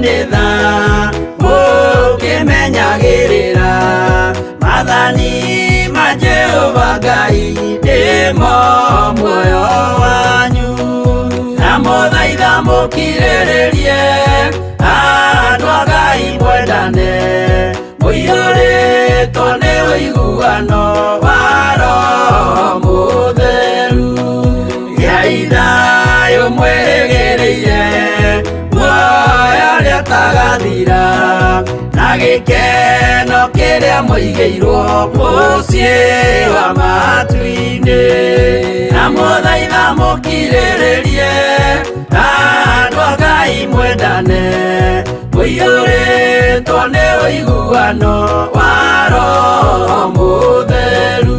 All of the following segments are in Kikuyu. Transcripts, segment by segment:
nĩ tha mũkĩmenyagĩrĩra maathani ma Jehova Ngai nĩmo muoyo wanyu. Ndamũthaitha mũkirĩrĩrie andũ a Ngai mwendane mũiyũrĩtwo nĩ ũiguano wa Roho Mũtheru. Gĩai thayũ mwĩrĩgĩrĩire muoyo ũrĩa ũtagathira na gĩkeno kĩrĩa mũigĩirwo mũciĩ wa matu-inĩ. Ndamũthaitha mũkirĩrĩrie andũ a Ngai mwendane mũiyũrĩtwo nĩ ũiguano wa Roho Mũtheru.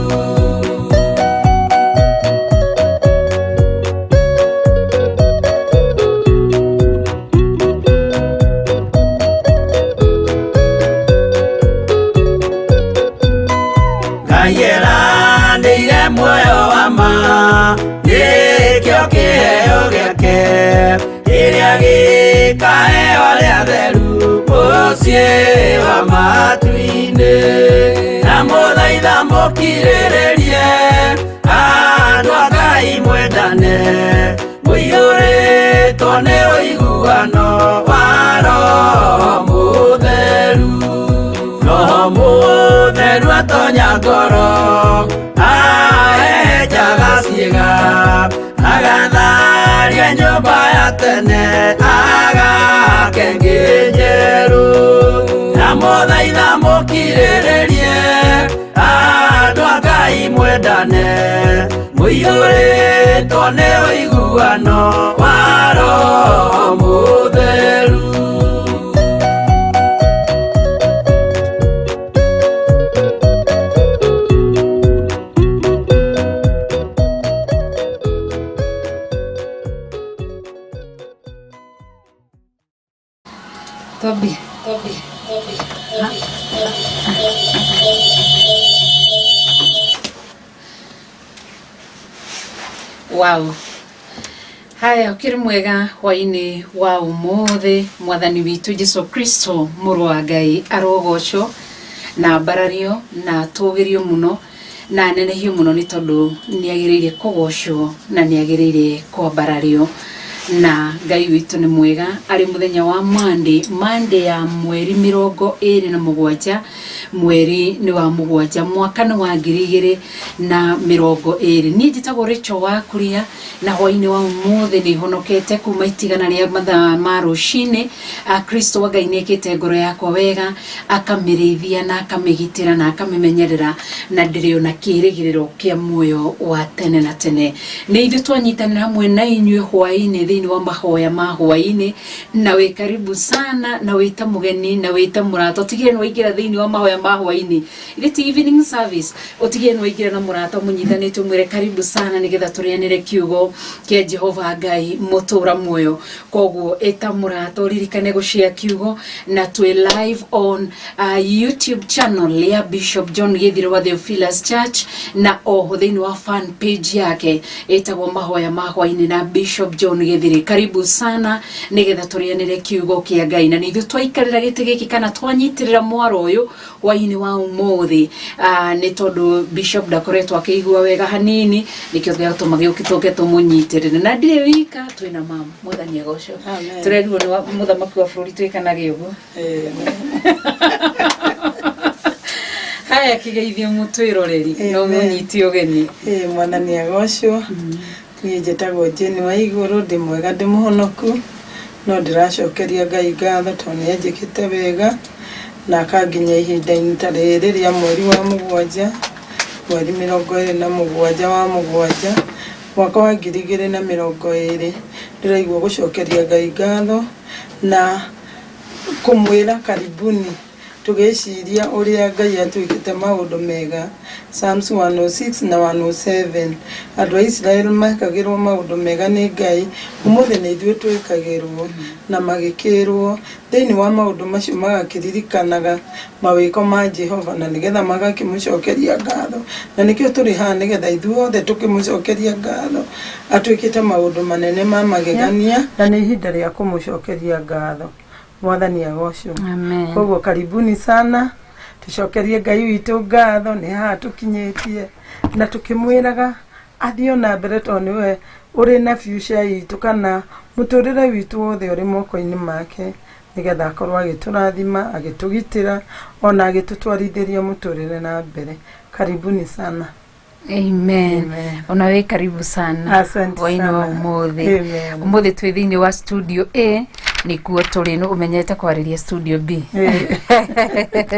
Ngai eranĩire muoyo wa ma nĩkĩo kĩheo gĩake kĩrĩa gĩkaheo arĩa atheru mũciĩ wa matu-inĩ. Ndamũthaitha mũkirĩrĩrie andũ a Ngai mwendane mũiyũrĩtwo nĩ ũiguano wa Roho Mũtheru. Roho Mũtheru atonya ngoro ahehenjaga ciĩga agatharia nyũmba ya tene agake ĩngĩ njerũ. Ndamũthaitha mũkirĩrĩrie andũ a Ngai mwendane mũiyũrĩtwo nĩ ũiguano wa Roho Mũtheru. Toby. Wow. Haya, ũkĩrĩ mwega hwainĩ wa ũmũthĩ. Mwathani witũ Jesu Kristo mũrũ wa Ngai arogocwo na ambarario na atũgĩrio mũno na anenehio mũno nĩ tondũ nĩ agĩrĩire kũgocwo na nĩ agĩrĩire kwambarario. Na Ngai witũ nĩ mwega. Arĩ mũthenya wa Monday, Monday ya mweri 27, mweri nĩ wa mũgwanja, mwaka nĩ wa 2020. Niĩ njĩtagwo Rachel wa Kuria na hwainĩ wa ũmũthĩ nĩ honokete kuma itigana rĩa mathaa ma rũcinĩ. Kristo wa Ngai nĩ ekĩte ngoro yakwa wega, akamĩrĩithia na akamĩgitĩra na akamĩmenyerera, na ndĩrĩ ona kĩrĩgĩrĩro kĩa muoyo wa tene na tene. Nĩ ithuĩ twanyitanĩra hamwe na inyuĩ hwainĩ thĩinĩ wa mahoya ma hwainĩ, na wĩ karibu sana, na wĩta mũgeni na wĩta mũrata, ũtigĩrĩre nĩ waingĩra thĩinĩ wa mahoya ma hwainĩ. Ithe ti evening service, ũtigĩrĩre nĩ waingĩra na mũrata mũnyitanĩte, ũmwĩre karibu sana, nĩgetha tũrĩanĩre kiugo kĩa Jehova Ngai mũtũra muoyo. Koguo ĩta mũrata, ũririkane gũshare kiugo, na twĩ live on YouTube channel ya Bishop John Gĩthirĩ wa Theophilus Church, na oho thĩinĩ wa fan page yake ĩtagwo mahoya ma hwainĩ na Bishop John Gĩthirĩ. Karibu sana nĩgetha tũrĩanĩre kiugo kĩa Ngai, na nĩ ithuĩ twaikarĩra gĩtĩ gĩkĩ kana twanyitĩrĩra mwaro ũyũ hwainĩ wa ũmũthĩ, nĩ tondũ Bishop ndakoretwo akĩigua wega hanini, nĩkĩo gĩatũma gĩũke tũke tũmũnyitĩrĩre. Na ndirĩ wika, twĩna mama. Mwathani agocwo. Amen. Tũrerirwo nĩ mũthamaki wa bũrũri twĩkanage ũguo. Haya, kĩgeithio mũtwĩroreri no Amen. mũnyite ũgeni. Ĩĩ, mwathani agocwo. Niĩ njĩtagwo Jane wa igũrũ, ndĩ mwega, ndĩ mũhonoku, no ndĩracokeria Ngai ngatho tondũ nĩ anjĩkĩte wega na akanginyia ihinda-inĩ ta rĩrĩ rĩa mweri wa mũgwanja, mweri 27 wa mũgwanja, mwaka wa 2020. Ndĩraigua gũcokeria Ngai ngatho na kũmwĩra karibuni, tũgĩciria ũrĩa Ngai atwĩkĩte maũndũ mega. Psalms 106 na 107. Andũ a Israel mekagĩrwo maũndũ mega nĩ Ngai, ũmũthĩ nĩ ithuĩ twĩkagĩrwo. Na magĩkĩrwo thĩinĩ wa maũndũ macio, magakĩririkanaga mawĩko ma Jehova, na nĩgetha magakĩmũcokeria ngatho. Na nĩkĩo tũrĩ haha, nĩgetha ithuothe tũkĩmũcokeria ngatho. Atwĩkĩte maũndũ manene ma magegania, na nĩ ihinda rĩa kũmũcokeria ngatho. Mwathani agocwo. Amen. Koguo karibuni sana, tucokerie Ngai witũ ngatho nĩ haha tũkinyĩtie, na tũkĩmwĩraga athiĩ ona mbere tondũ nĩwe ũrĩ na future itũ kana mũtũrĩre witũ wothe ũrĩ moko-inĩ make, nĩgetha akorwo agĩtũrathima, agĩtũgitĩra ona agĩtũtwarithĩria mũtũrĩre na mbere. Karibuni sana. Amen. Amen. Ona wĩ karibu sana. Asante Hwaĩ-inĩ wa sana. ũmũthĩ. Amen. Ũmũthĩ twĩ thĩinĩ wa studio A nĩkuo tũrĩ, nĩ ũmenyete kwarĩria studio B.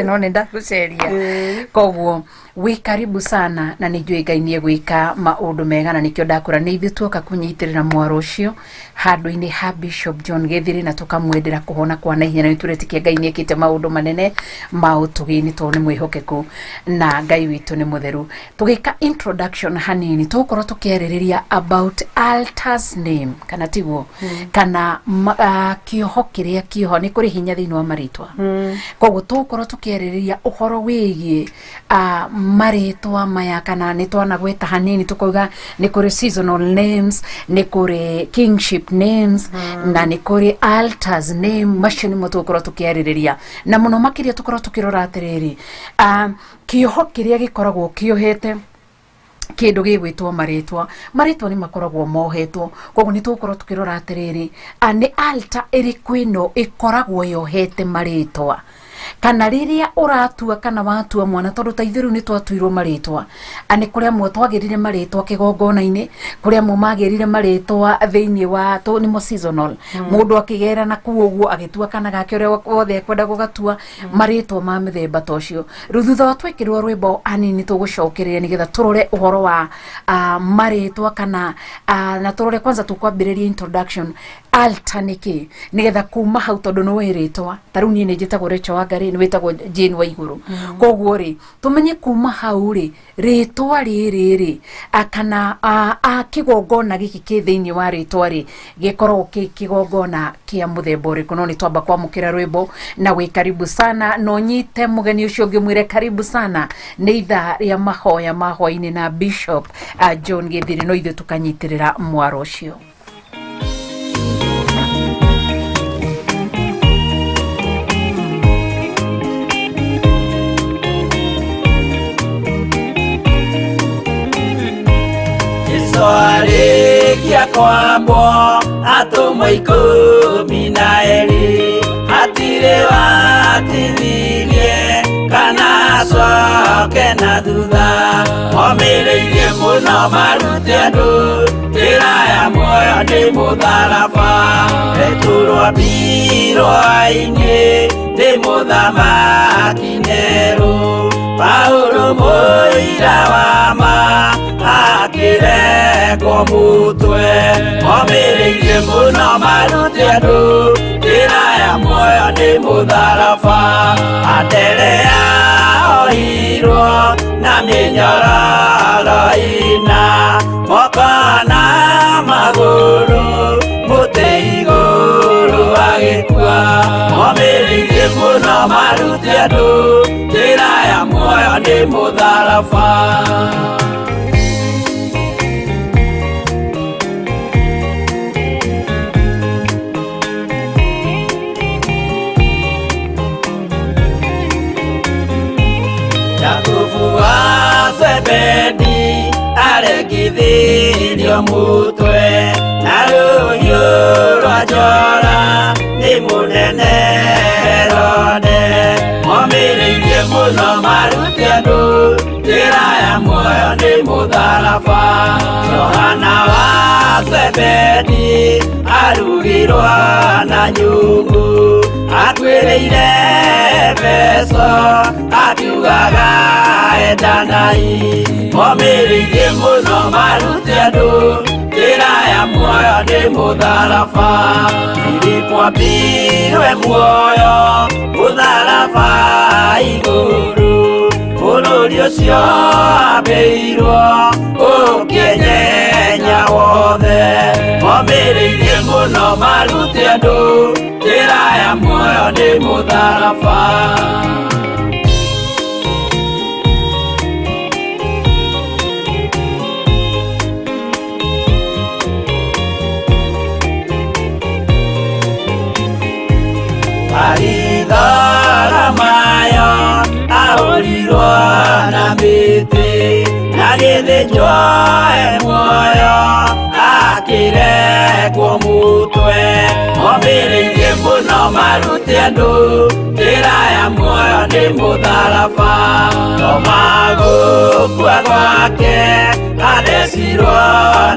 No nĩ ndagũceria. Koguo wĩ karibu sana na nĩ njũĩ Ngai nĩ egwĩka maũndũ mega, na nĩkĩo ndakũra nĩ ithuĩ tuoka kũnyitĩrĩra mwaro ũcio handũ-inĩ ha Bishop John Gĩthiri, na tũkamwendera kũhona kwa naihenya, na nĩ tũretĩkia Ngai nĩ ekĩte maũndũ manene ma ũtugi-inĩ tondũ nĩ mwĩhokeku na Ngai witũ nĩ mũtheru. Tũgĩka introduction hanini, tũgũkorwo tũkĩarĩrĩria about altars name, kana tiguo? Kana kĩoho kĩrĩa kĩoho, nĩ kũrĩ hinya thĩinĩ wa marĩtwa. Koguo tũgũkorwo tũkĩarĩrĩria ũhoro wĩgiĩ marĩtwa maya, kana nĩ twanagweta hanini tũkauga nĩ kũrĩ seasonal names, nĩ kũrĩ kingship names, na nĩ kũrĩ altars name. Macio nĩmo tũgũkorwo tũkĩarĩrĩria, na mũno makĩria tũkorwo tũkĩrora atĩrĩrĩ, kĩoho kĩrĩa gĩkoragwo kĩohete kĩndũ gĩgwĩtwo marĩtwa. Marĩtwa nĩ makoragwo mohetwo, koguo nĩ tũgũkorwo tũkĩrora atĩrĩrĩ, nĩ altar ĩrĩkũ ĩno ĩkoragwo yohete marĩtwa, kana rĩrĩa ũratua kana watua mwana, tondũ ta ithuĩ rĩu nĩ twatuirwo marĩtwa. Nĩ kũrĩ amwe twagĩrire marĩtwa kĩgongona-inĩ, kũrĩ amwe magĩrire marĩtwa thĩinĩ wa nĩmo seasonal, mũndũ akĩgera na kũu ũguo agĩtua kana gake ũrĩa wothe ekwenda gũgatua, marĩtwa ma mĩthemba ta ũcio. Rĩu thutha wa twekĩrwo rwĩmbo hanini, tũgũcokereria nĩgetha tũrore ũhoro wa marĩtwa kana na tũrore kwanza, tũkwambĩrĩria introduction altar nĩkĩ, nĩgetha kuma hau, tondũ nĩ ũĩ rĩtwa ta rĩu niĩ nĩ njĩtagwo Rachel Wangari, nĩ wĩtagwo Jane wa igũrũ, koguo rĩ tũmenye kuma hau rĩ rĩtwa rĩrĩ rĩ kana kĩgongona gĩkĩ kĩ thĩinĩ wa rĩtwa rĩ gĩkoragwo kĩ kĩgongona kĩa mũthemba ũrĩkũ. No nĩ twamba kwamũkĩra rwĩmbo, na wĩ karibu sana, na ũnyite mũgeni ũcio ũngĩ mwĩre karibu sana. Nĩ ithaa rĩa mahoya ma hwaĩ-inĩ na Bishop John Gĩthiri, no ithuĩ tũkanyitĩrĩra mwaro ũcio. Jesu arĩkia kwambwo, atũmwo 12 hatirĩ watithirie kana acoke na thutha, omĩrĩirie mũno marute andũ njĩra ya muoyo nĩ mũtharaba. Petero ambirwo-inĩ nĩ mũthamaki Nero, Paulo mũira wa ma akĩrengwo mũtwe, omĩrĩirie mũno marute andũ njĩra ya muoyo nĩ mũtharaba. Anderea ohirwo na mĩnyororo ĩna, moko na magũrũ mũtĩ igũrũ agĩkua, omĩrĩirie mũno marute andũ njĩra ya muoyo nĩ mũtharaba. Jakubu wa Zebedi arekithirio mũtwe na rũhiũ rwa njora nĩ mũnene Herode, omĩrĩirie mũno marute andũ njĩra ya muoyo nĩ mũtharaba. Johana wa Zebedi arugirwo na nyũngũ, akuĩrĩire Efeso akiugaga endanai, omĩrĩirie mũno marute andũ njĩra ya muoyo nĩ mũtharaba. Filipo ambirwe muoyo mũtharaba igũrũ, bũrũri ũcio ambĩirwo ũkĩnyenya wothe, omĩrĩirie mũno marute andũ njĩra ya muoyo nĩ mũtharaba. Ahũrirwo na mĩtĩ na gĩthĩnjwo e muoyo akĩrekwo mũtwe Omĩrĩirie mũno marute andũ njĩra ya muoyo nĩ mũtharaba Toma gũkua gwake athecirwo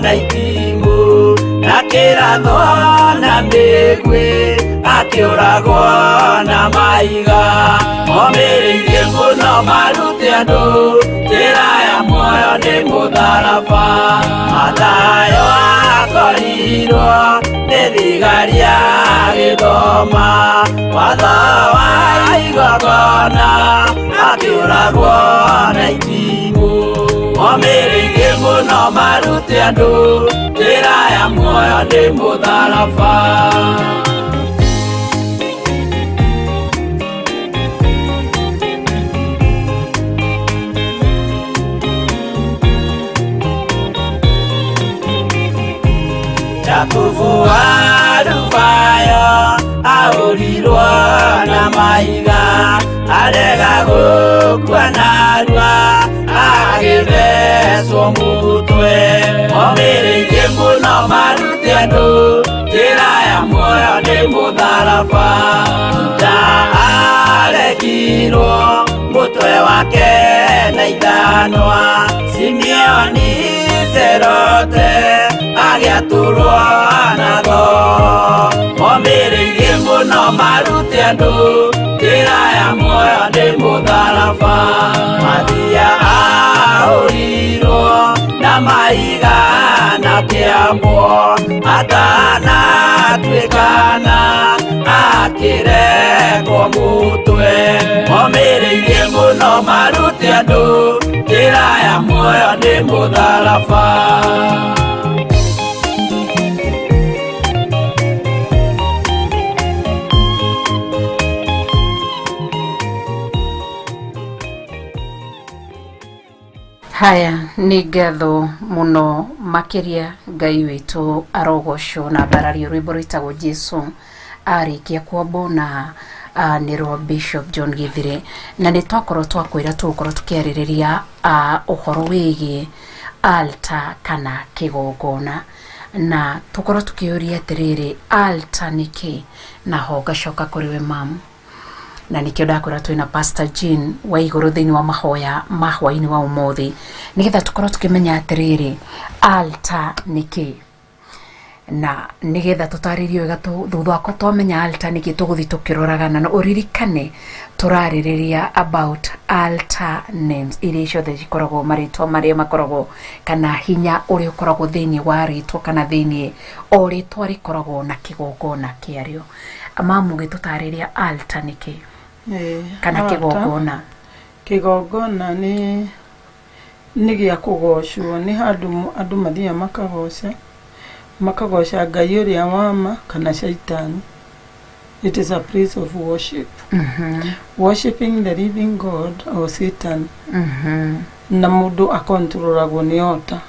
na itimũ na kĩrathwo na mĩguĩ akĩũragwo na mahiga Omĩrĩirie mũno marute andũ njĩra ya muoyo nĩ mũtharaba Mathayo akorirwo nĩ thigari agĩthoma watho wa igongona akĩũragwo na itimũ Omĩrĩirie mũno marute andũ njĩra ya muoyo nĩ mũtharaba. Jakubu wa Alufayo ahũrirwo na mahiga arega gũkua narua agĩthecwo mũtwe Omĩrĩirie mũno marute andũ njĩra ya muoyo nĩ mũtharaba Juda aregirwo mũtwe wake na ithanwa Simeoni Serote agĩatũrwo na thoo Omĩrĩirie mũno marute andũ njĩra ya muoyo nĩ mũtharaba Mathia ahũrirwo na mahiga na kĩambwo atanatuĩkana akĩrekwo mũtwe Omĩrĩirie mũno marute andũ njĩra ya muoyo nĩ mũtharaba. Haya nĩ ngatho mũno makĩria Ngai witũ arogocwo na mbarario rwĩmbo rwĩtagwo Jesu arĩkia kwambwo na nĩ rwa Bishop John Githire na nĩ twakorwo twakwĩra tũgũkorwo tũkĩarĩrĩria ũhoro wĩgiĩ altar kana kĩgongona na tũkorwo tũkĩũria atĩrĩrĩ altar nĩ kĩ naho ngacoka kũrĩ we mam na nikio ndakwĩra twĩna Pastor Jean wa igũrũ thĩinĩ wa mahoya ma hwainĩ wa ũmũthĩ nĩgetha tũkorwo tũkĩmenya atĩrĩrĩ altar nĩ kĩ na nĩgetha tũtarĩrie wega thutha wakwa twamenya altar nĩkĩ tũgũthiĩ tũkĩroraga na ũririkane tũrarĩrĩria about altar names iria ciothe cikoragwo marĩtwa marĩa makoragwo kana hinya ũrĩa ũkoragwo thĩinĩ wa rĩtwa kana thĩinĩ o rĩtwa rĩkoragwo na kĩgongona kĩarĩo. Mamu gĩtũtarĩria altar nĩkĩ kana Altar, kĩgongona. Kĩgongona nĩ gĩa kũgocwo nĩ handũ andũ mathiaga makagoca makagoca Ngai ũrĩa wa ma kana caitani. It is a place of worship. Worshiping the living God or Satan. Na mũndũ akontrolagwo nĩ altar.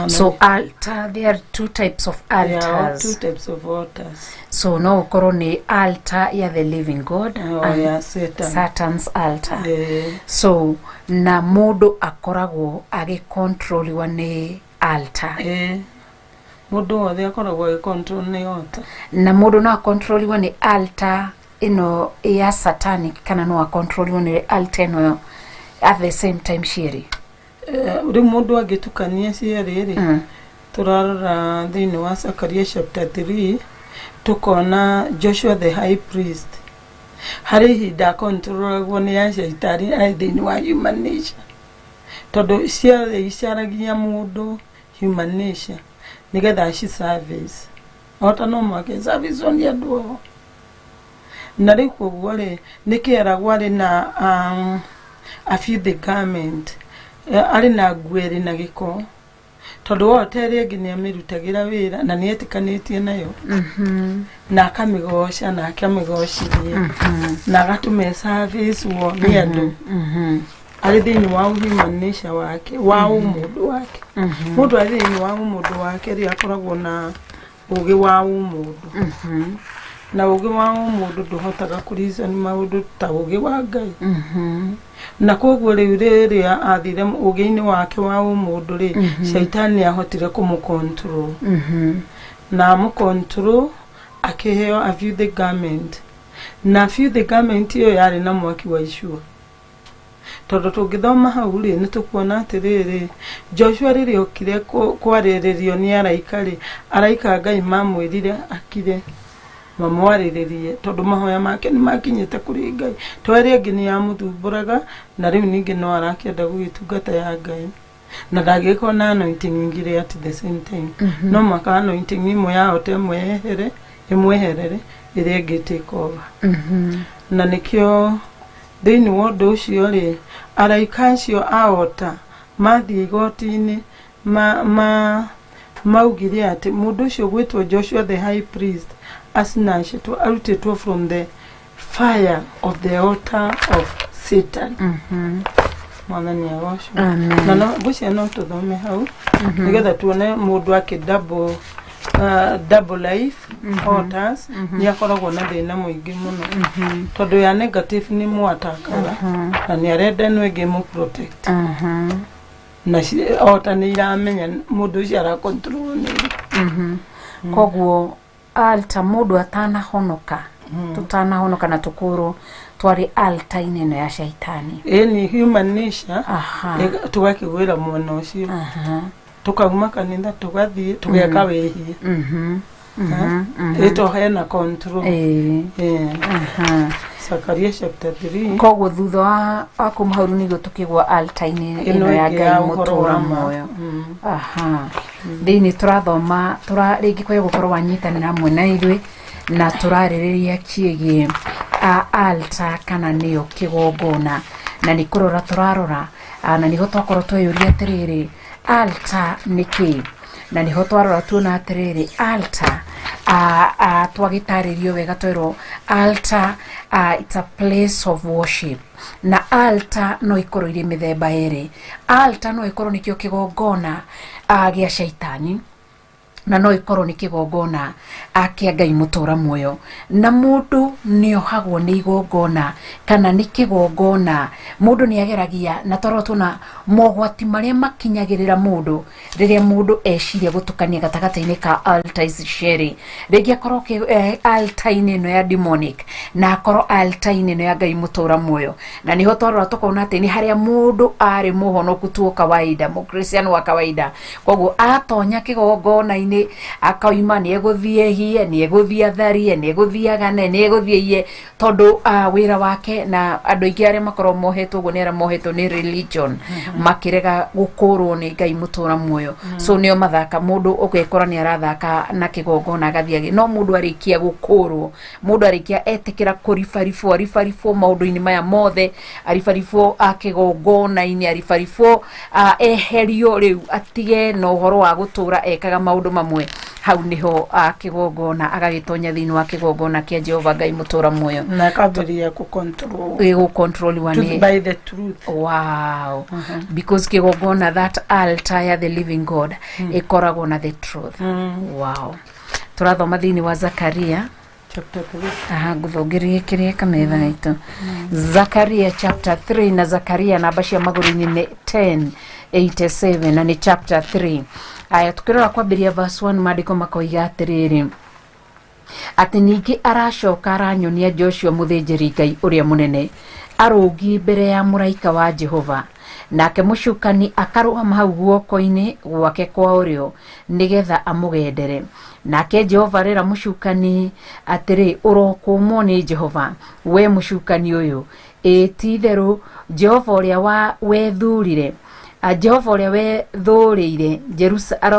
So altar, there are two types of There are altars. two types of altars. So no ũkorwo nĩ altar ya the living God Or and ya Satan. Satan's altar. So na mũndũ akoragwo agĩkontroliwa nĩ altar. Mũndũ wothe akoragwo agĩcontrol nĩ altar. Na mũndũ no akontroliwa nĩ altar ĩno ya satanic kana no akontroliwa nĩ altar ĩno at the same time cierĩ. Rĩu mũndũ angĩtukania cierĩ rĩ tũrarora thĩinĩ wa Zakaria chapter 3 tũkona Joshua the high priest harĩ ihinda akontrolagwo nĩ ya caitani arĩ thĩinĩ wa human nature tondũ ciarĩ icaragia mũndũ human nature nĩgetha aci service ota no mwake service nĩ andũ ao na rĩu koguo rĩ nĩkĩeragwo arĩ na a filthy garment arĩ na nguo ĩrĩ na gĩko tondũ wota ĩrĩa ĩngĩ nĩamĩrutagĩra wĩra na nĩetĩkanĩtie nayo na akamĩgoca na akamĩgocithia na agatũma service wo nĩ andũ arĩ thĩinĩ wa human nature wake wa ũmũndũ wake mũndũ arĩ thĩinĩ wa ũmũndũ wake rĩ akoragwo na ũgĩ wa ũmũndũ Na ũgĩ wa ũmũndũ ndũhotaga kũ reason maũndũ ta ũgĩ wa Ngai. Na koguo rĩu rĩrĩa athire ũgĩ-inĩ wake wa ũmũndũ rĩ, Shaitani ahotire kũmũ control. Na amũ control akĩheo a filthy garment. Na filthy garment ĩyo yarĩ na mwaki wa icua. Tondũ tũngĩthoma hau rĩ, nĩ tũkuona atĩrĩrĩ, Joshua rĩrĩa okire kwarĩrĩrio nĩ araika rĩ, araika a Ngai mamwĩrire akire mamwarĩrĩrie tondũ mahoya make nĩ makinyĩte kũrĩ Ngai. To ĩrĩa ĩngĩ nĩ yamũthumbũraga na rĩu ningĩ no arakĩenda gũgĩtungata ya Ngai. Na ndangĩgĩkorwo na anointing igĩrĩ at the same time. No mũhaka anointing ĩmwe yao ta ĩmwe yehere, ĩmweherere, ĩrĩa ĩngĩ take over. Na nĩkĩo thĩinĩ wa ũndũ ũcio rĩ, araika acio a ota mathiĩ igoti-inĩ ma, ma, maugire atĩ mũndũ ũcio gwĩtwo Joshua the high priest asinacĩtwo arutĩtwo from the fire of the altar of Satan. Mwathani agocwo. Amen. Na no ngwĩciria no tũthome hau nĩgetha tuone mũndũ akĩ double double life altars nĩ akoragwo na thĩna mũingĩ mũno tondũ ya negative nĩ mwatakaga na nĩ arenda ĩno ĩngĩ mũ protect na ota nĩ iramenya mũndũ ũcio ara control nĩ Koguo altar mũndũ atanahonoka, tũtanahonoka na tũkũrwo twarĩ altar-inĩ ĩno ya shaitani. Ĩni human nature. Tũgakĩgwĩra mwena ũcio, tũkauma kanitha tũgathiĩ tũgeka wĩhia ĩto hena control. Zakaria chapter 3. Koguo thutha wa kuma hau rĩu nĩguo tũkĩgwa altar-inĩ ĩno ĩno ya ĩngĩ Ngai ya ũhoro mũtũra wa ma. Muoyo. Thĩinĩ tũrathoma tũra rĩngĩ kwĩ gũkorwo wanyitanĩra hamwe na ithuĩ na tũrarĩrĩria kĩgiĩ altar kana nĩyo kĩgongona, na nĩ kũrora tũrarora, na nĩho twakorwo tweyũria atĩrĩrĩ, altar nĩ kĩĩ? Na nĩho twarora tuona atĩrĩrĩ, altar twagĩtarĩrio wega twerwo altar, it's a place of worship. Na altar no ikorwo irĩ mĩthemba ĩrĩ. Altar no ikorwo nĩkĩo kĩgongona gĩa shaitani, na no ikorwo nĩ kĩgongona kĩa Ngai mũtũra muoyo. Na mũndũ nĩ ohagwo nĩ igongona kana nĩ kĩgongona, mũndũ nĩ ageragia, na twarora tuona mogwati marĩa makinyagĩrĩra mũndũ rĩrĩa mũndũ eciria gũtukania gatagatĩ-inĩ ka altar ici cierĩ. Rĩngĩ akorwo altar-inĩ ĩno ya demonic na akorwo altar-inĩ ĩno ya Ngai mũtũra muoyo. Na nĩho twarora tũkona atĩ nĩ harĩa mũndũ arĩ mũhonoku tu wa kawaida, mũkristiano wa kawaida, koguo atonya kĩgongona-inĩ akoima nĩ egũthiĩ ehie, nĩ egũthiĩ atharie, nĩ egũthiĩ agane, nĩ egũthiĩ aiye, tondũ wĩra wake. Na andũ aingĩ arĩa makoragwo mohetwo ũguo nĩ arĩa mohetwo nĩ religion, makĩrega gũkũrwo nĩ Ngai mũtũra muoyo. So nĩo mathaka, mũndũ ũgekora nĩ arathaka na kĩgongona agathiĩ no mũndũ arĩkia gũkũrwo, mũndũ arĩkia etĩkĩra kũribaribwo, aribaribwo maũndũ-inĩ maya mothe, aribaribwo kĩgongona-inĩ, aribaribwo eherio rĩu atige na ũhoro wa gũtũra ekaga maũndũ mamwe, hau nĩho kĩgongona agagĩtonya thĩinĩ wa kĩgongona kĩa Jehova Ngai mũtũra muoyo. Na akambĩrĩria kũ control gĩgũkontroliwa truth nĩ by the truth. Wow, because kĩgongona, that altar ya the living God, ĩkoragwo na the truth. Wow, tũrathoma thĩinĩ wa Zakaria chapter 3. Aha, ngũthongerie kĩrĩa kametha gaitũ. Zakaria chapter 3, na Zakaria namba cia magũrũ-inĩ nĩ 1087 na nĩ chapter 3. Aya, tukĩrora kwambĩrĩria verse 1, maandĩko makoiga atĩrĩrĩ, atĩ ningĩ aracoka aranyonia Joshua mũthĩnjĩri Ngai ũrĩa mũnene arũngiĩ mbere ya mũraika wa Jehova, nake mũcukani akarũgama hau guoko-inĩ gwake kwa ũrĩo nĩgetha amũgendere. Nake Jehova arera mũcukani atĩrĩ, ũrokũmwo nĩ Jehova, we mũcukani ũyũ, ĩĩ ti itherũ Jehova ũrĩa wa wethurire, Jehova ũrĩa wethũrĩire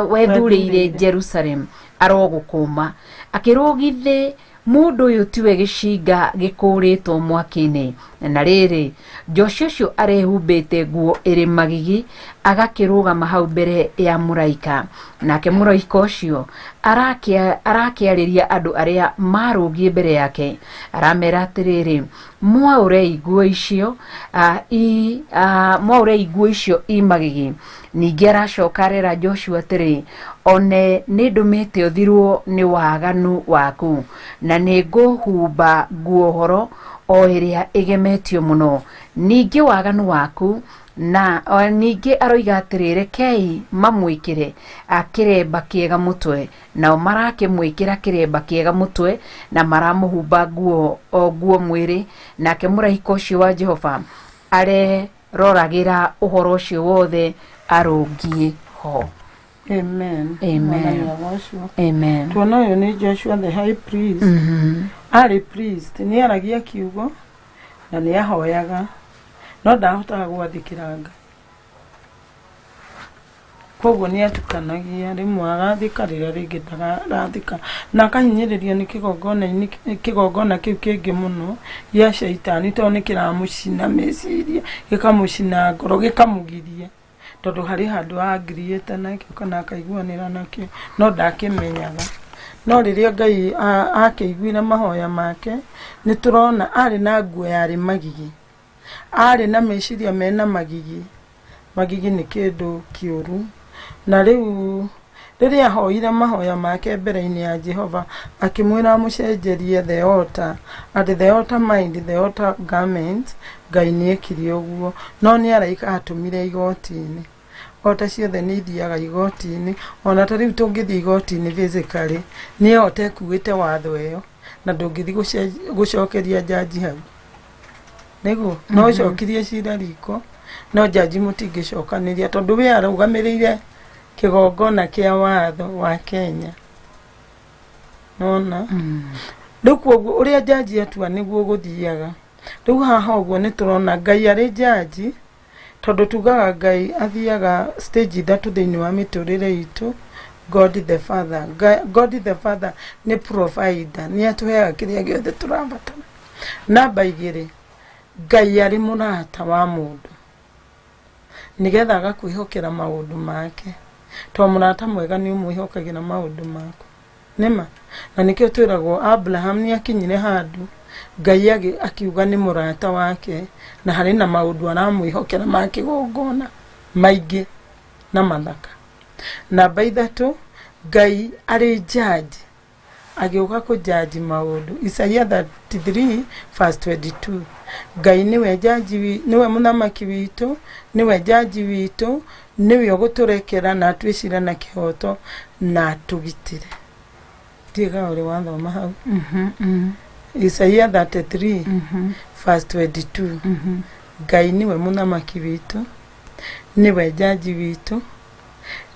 wethurĩire Jerusalem arogũkũma. Akĩrũgithĩ mũndũ ũyũ tiwe gĩcinga gĩkũrĩtwo mwaki-inĩ? Na rĩrĩ, Joshua ũcio arehumbĩte nguo ĩrĩ magigi. Agakĩrũgama hau mbere ya mũraika, nake mũraika ũcio arakĩarĩria andũ arĩa marũngiĩ mbere yake, aramera atĩrĩrĩ, mwaũrei nguo icio mwaũrei nguo icio i magigi. Ningĩ aracoka arera Joshua atĩrĩ, one nĩ ndũmĩte ũthirwo nĩ waganu waku, na nĩ ngũhumba nguo horo o ĩrĩa ĩgemetio mũno, ningĩ waganu waku na ningĩ aroiga atĩrĩ, rekei mamwĩkĩre kĩremba kĩega mũtwe. Nao marakĩmwĩkĩra kĩremba kĩega mũtwe na maramũhumba nguo o nguo mwĩrĩ. Nake mũraika ũcio wa Jehova areroragĩra ũhoro ũcio wothe arũngiĩ ho. Amen. Amen. Mwathani agocwo. Amen. Tuona ũyũ nĩ Joshua the high priest. Arĩ priest, nĩ aragia kiugo na nĩ ahoyaga, no ndahotaga gwathĩkĩra Ngai. Koguo nĩ atukanagia, rĩmwe agathĩka, rĩrĩa rĩngĩ ndarathĩka, na akahinyĩrĩrio nĩ kĩgongona-inĩ, kĩgongona kĩu kĩngĩ mũno gĩa caitani, tondũ nĩ kĩramũcina meciria, gĩkamũcina ngoro, gĩkamũgiria, tondũ harĩ handũ angiriĩte nakĩo kana akaiguanĩra nakĩo, no ndakĩmenyaga. No rĩrĩa Ngai akĩiguire mahoya make, nĩ tũrona arĩ na nguo yarĩ magigi, arĩ na meciria mena magigi. Magigi nĩ kĩndũ kĩũru. Na rĩu rĩrĩa ahoire mahoya make mbere-inĩ ya Jehova, akĩmwĩra amũcenjerie the altar and the altar mind, the altar garment, Ngai nĩ ekire ũguo. No nĩ araika atũmire igoti-inĩ. Altar ciothe nĩ ithiaga igoti-inĩ. Ona ta rĩu tũngĩthiĩ igoti-inĩ physically, nĩ altar ĩkuĩte watho ĩyo, na ndũngĩthiĩ gũcokeria jaji hau. Nĩguo no ũcokirie cira riko, no jaji mũtingĩcokanĩria, tondũ we arũgamĩrĩire kĩgongona kĩa watho wa Kenya. Nona rĩu koguo ũrĩa jaji atua nĩguo gũthiaga. Rĩu haha ũguo nĩ tũrona Ngai arĩ jaji, tondũ tugaga Ngai athiaga stage ithatũ thĩinĩ wa mĩtũrĩre itũ. God the Father, God the Father nĩ provider, nĩ atũheaga kĩrĩa gĩothe tũrabatara. Namba igĩrĩ, Ngai arĩ mũrata wa mũndũ, nĩgetha agakwĩhokera maũndũ make, tondũ mũrata mwega nĩ ũmwĩhokagĩra maũndũ maku nĩma. Na nĩkĩo twĩragwo Abraham nĩ akinyire handũ Ngai akiuga nĩ mũrata wake, na harĩ na maũndũ aramwĩhokera ma kĩgongona maingĩ na mathaka. Namba ithatũ, Ngai arĩ judge, agĩũka kũjaji maũndũ. Isaia 33 verse 22, Ngai nĩwe jaji nĩwe mũthamaki witũ, nĩwe jaji witũ, nĩwe ũgũtũrekera na atue cira na kĩhoto na atũgitĩre. Ndiũĩ kana ũrĩ wathoma hau. Isaia 33 verse 22. Ngai nĩwe mũthamaki witũ, nĩwe jaji witũ,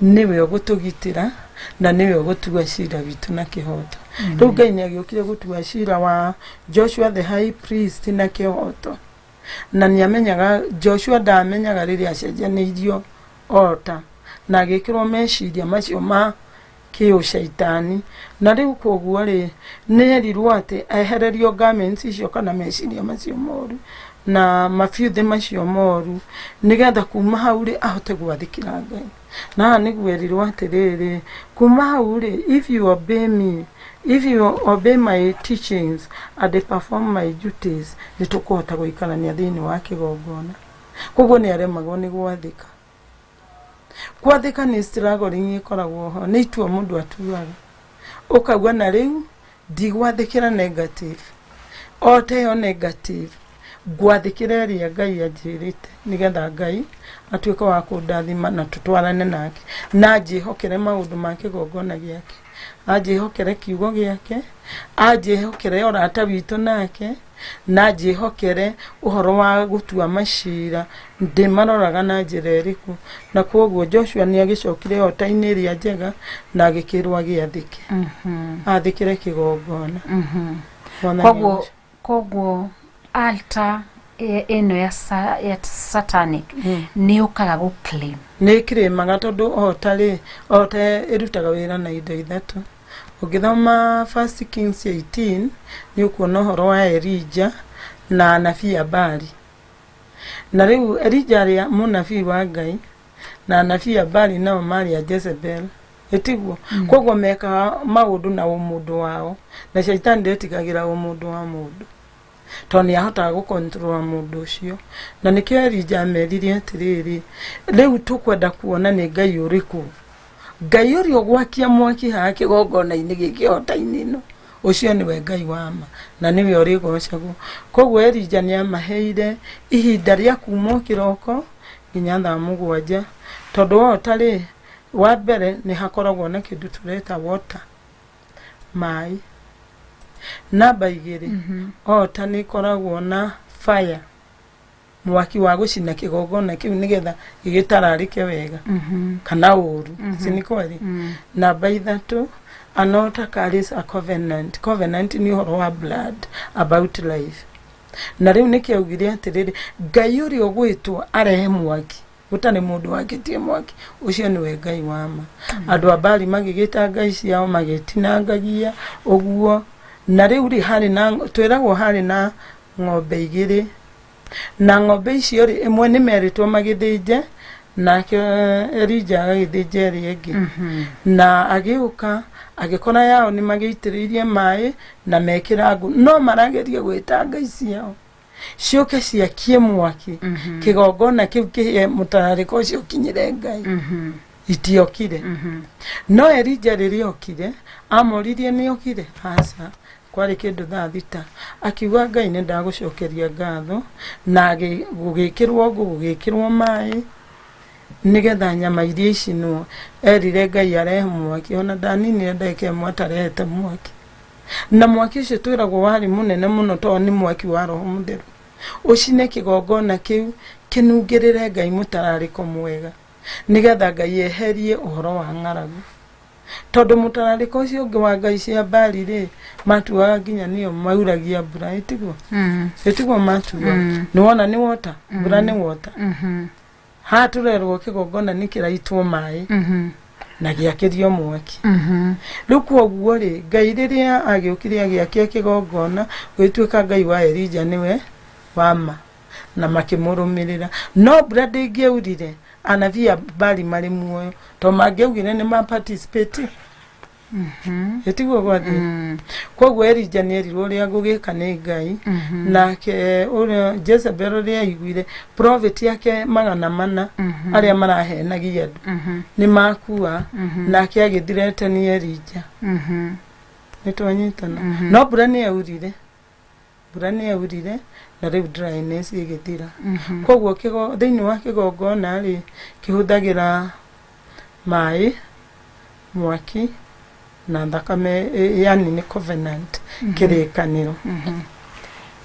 nĩwe ũgũtũgitĩra na nĩwe ũgũtua cira witũ na kĩhoto. Rĩu Ngai nĩ agĩũkire gũtua cira wa Joshua the high priest na kĩhoto, na nĩ amenyaga Joshua ndamenyaga rĩrĩa acenjanĩirio altar na agĩkĩrwo meciria macio ma kĩũcaitani. Na rĩu koguo rĩ, nĩ erirwo atĩ ehererio garments icio kana meciria macio moru na mabiuthĩ macio moru, nĩgetha kuma hau rĩ, ahote gwathĩkĩra Ngai. Na haha nĩguo erirwo atĩrĩrĩ, kuma hau rĩ, if you obey me, if you obey my teachings and perform my duties, nĩ tũkũhota gũikarania thĩinĩ wa kĩgongona. Koguo nĩ aremagwo nĩ gwathĩka. Gwathĩka nĩ struggling ĩkoragwo ho, nĩ itua mũndũ atuaga, ũkauga na rĩu ndigwathĩkĩra negative o ta ĩyo negative, ngwathĩkĩra ĩrĩa Ngai anjĩrĩte, nĩgetha Ngai atuĩke wa kũndathima na tũtwarane nake, na anjĩhokere maũndũ ma kĩgongona gĩake, anjĩhokere kiugo gĩake, anjĩhokere ũrata witũ nake, na anjĩhokere ũhoro wa gũtua macira ndĩmaroraga na njĩra ĩrĩkũ. Na koguo Joshua nĩ agĩcokire ota-inĩ ĩrĩa njega na agĩkĩrwo agĩathĩke, athĩkĩre kĩgongona. Mwathani Koguo agocwo. Koguo altar ĩno ya satanic nĩ yũkaga gũ claim. Nĩ ĩkĩrĩmaga, tondũ ota rĩ, ota ĩrutaga wĩra na indo ithatũ. Ũngĩthoma First Kings 18, nĩ ũkuona ũhoro wa Elija na anabii a Baali. Na rĩu Elija arĩa mũnabii wa Ngai. Na anabii a Baali nao marĩ a Jezebel, ĩtiguo? Koguo mekaga maũndũ na ũmũndũ wao, na caitani ndetigagĩra ũmũndũ wa mũndũ tondũ nĩ ahotaga gũkontrol mũndũ ũcio. Na nĩkĩo Elija amerire atĩrĩrĩ, rĩu tũkwenda kuona nĩ Ngai ũrĩkũ, Ngai ũrĩa ũgwakia mwaki haha kĩgongona-inĩ gĩkĩ hota-inĩ ĩno, ũcio nĩwe Ngai wa ma na nĩwe ũrĩgocagwo. Koguo Elija nĩ amaheire ihinda rĩa kuma o kĩroko nginya thaa 7, tondũ wota rĩ, wa mbere nĩ hakoragwo na kĩndũ tũreta water, maĩ. Namba 2, ota nĩ ĩkoragwo na fire, mwaki wa gũcina kĩgongona kĩu nĩgetha gĩgĩtararĩke wega kana ũru, si nĩ kweli? Namba 3, an altar carries a covenant. Covenant nĩ ũhoro wa blood, about life. Na rĩu nĩkĩo augire atĩrĩrĩ, Ngai ũrĩa ũgwĩtwo arehe mwaki gũtarĩ mũndũ wakĩtie mwaki, ũcio nĩwe Ngai wa ma. Andũ a Bali magĩgĩta ngai ciao magĩtinangagia ũguo. Na rĩu rĩ, harĩ na twĩragwo harĩ na ng'ombe 2, na ng'ombe icio rĩ, ĩmwe nĩ merĩtwo magĩthĩnje, nake Elija agagĩthĩnja ĩrĩa ĩngĩ. Na agĩũka agĩkora yao nĩ magĩitĩrĩirie maĩ na mekĩra ngũ, no marageria gwĩta ngai ciao ciũke ciakie mwaki kĩgongona kĩu kĩhĩe, mũtararĩko ũcio ũkinyĩre Ngai. Itiokire. No Elija rĩrĩa okire, amoririe nĩ okire aca, kwarĩ kĩndũ thaa 6, akiuga, "Ngai, nĩ ndagũcokeria ngatho." Na gũgĩkĩrwo ngũ, gũgĩkĩrwo maĩ nĩgetha nyama iria icinwo. Erire Ngai arehe mwaki, ona ndaninire ndagĩka 1 atarehete mwaki. Na mwaki ũcio twĩragwo warĩ mũnene mũno, tondũ nĩ mwaki wa Roho Mũtheru, ũcine kĩgongona kĩu kĩnungĩrĩre Ngai mũtararĩko mwega, nĩgetha Ngai eherie ũhoro wa ng'aragu. Tondũ mũtararĩko ũcio ũngĩ wa ngai cia Bali rĩ, matuaga nginya nĩo mauragia mbura, ĩtiguo? Ĩtiguo matuaga? Nĩ wona nĩ wota mbura, nĩ wota. Haha tũrerwo kĩgongona nĩ kĩraitwo maĩ na gĩakĩrio mwaki. Rĩu kwoguo rĩ, Ngai rĩrĩa agĩũkire agĩakia kĩgongona, gũgĩtuĩka Ngai wa Elija nĩwe wa ma, na makĩmũrũmĩrĩra. No mbura ndĩngĩaurire anabii a Bali marĩ muoyo, tondũ mangĩaugire nĩ ma participate, ĩtiguo gwathiĩ? Koguo Elija nĩ erirwo ũrĩa gũgĩka nĩ Ngai. Nake ũrĩa Jezebel ũrĩa aiguire prophet yake 400 arĩa marahenagia andũ nĩ makua, nake agĩthirete nĩ Elija. Nĩ twanyitana? No mbura nĩ yaurire, mbura nĩ yaurire, na rĩu dryness ĩgĩthira. Koguo thĩinĩ wa kĩgongona rĩ, kĩhũthagĩra maĩ, mwaki na thakame, yani nĩ covenant, kĩrĩkanĩro.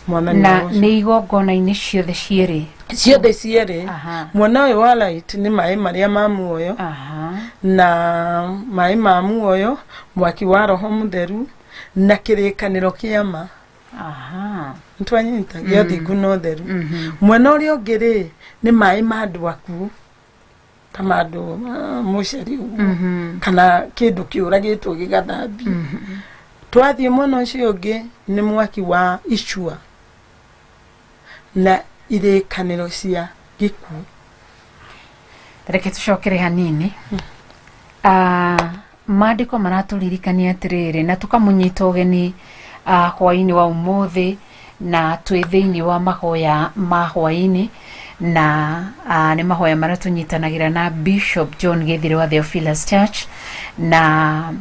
Mwathani Na agocwo. nĩ igongona-inĩ ciothe cierĩ? Ciothe cierĩ. Mwena ũyũ wa light nĩ maĩ marĩa ma muoyo, na maĩ ma muoyo, mwaki wa Roho Mũtheru na kĩrĩkanĩro kĩa ma. Nĩtwanyita? Gĩa thingu na ũtheru. Mwena ũrĩa ũngĩ rĩ, nĩ maĩ ma andũ akuũ, ta ma andũ mũceri ũguo, kana kĩndũ kĩũragĩtwo gĩgathambio. Twathiĩ mwena ũcio ũngĩ nĩ mwaki wa icua na irĩkanĩro cia gĩkuũ. Reke tũcokere hanini. Maandĩko maratũririkania atĩrĩrĩ, na tũkamũnyita ũgeni hwaĩ-inĩ wa ũmũthĩ, na twĩ thĩinĩ wa mahoya ma hwaĩ-inĩ, na nĩ mahoya marĩa tũnyitanagĩra na Bishop John Gĩthire wa Theophilus Church, na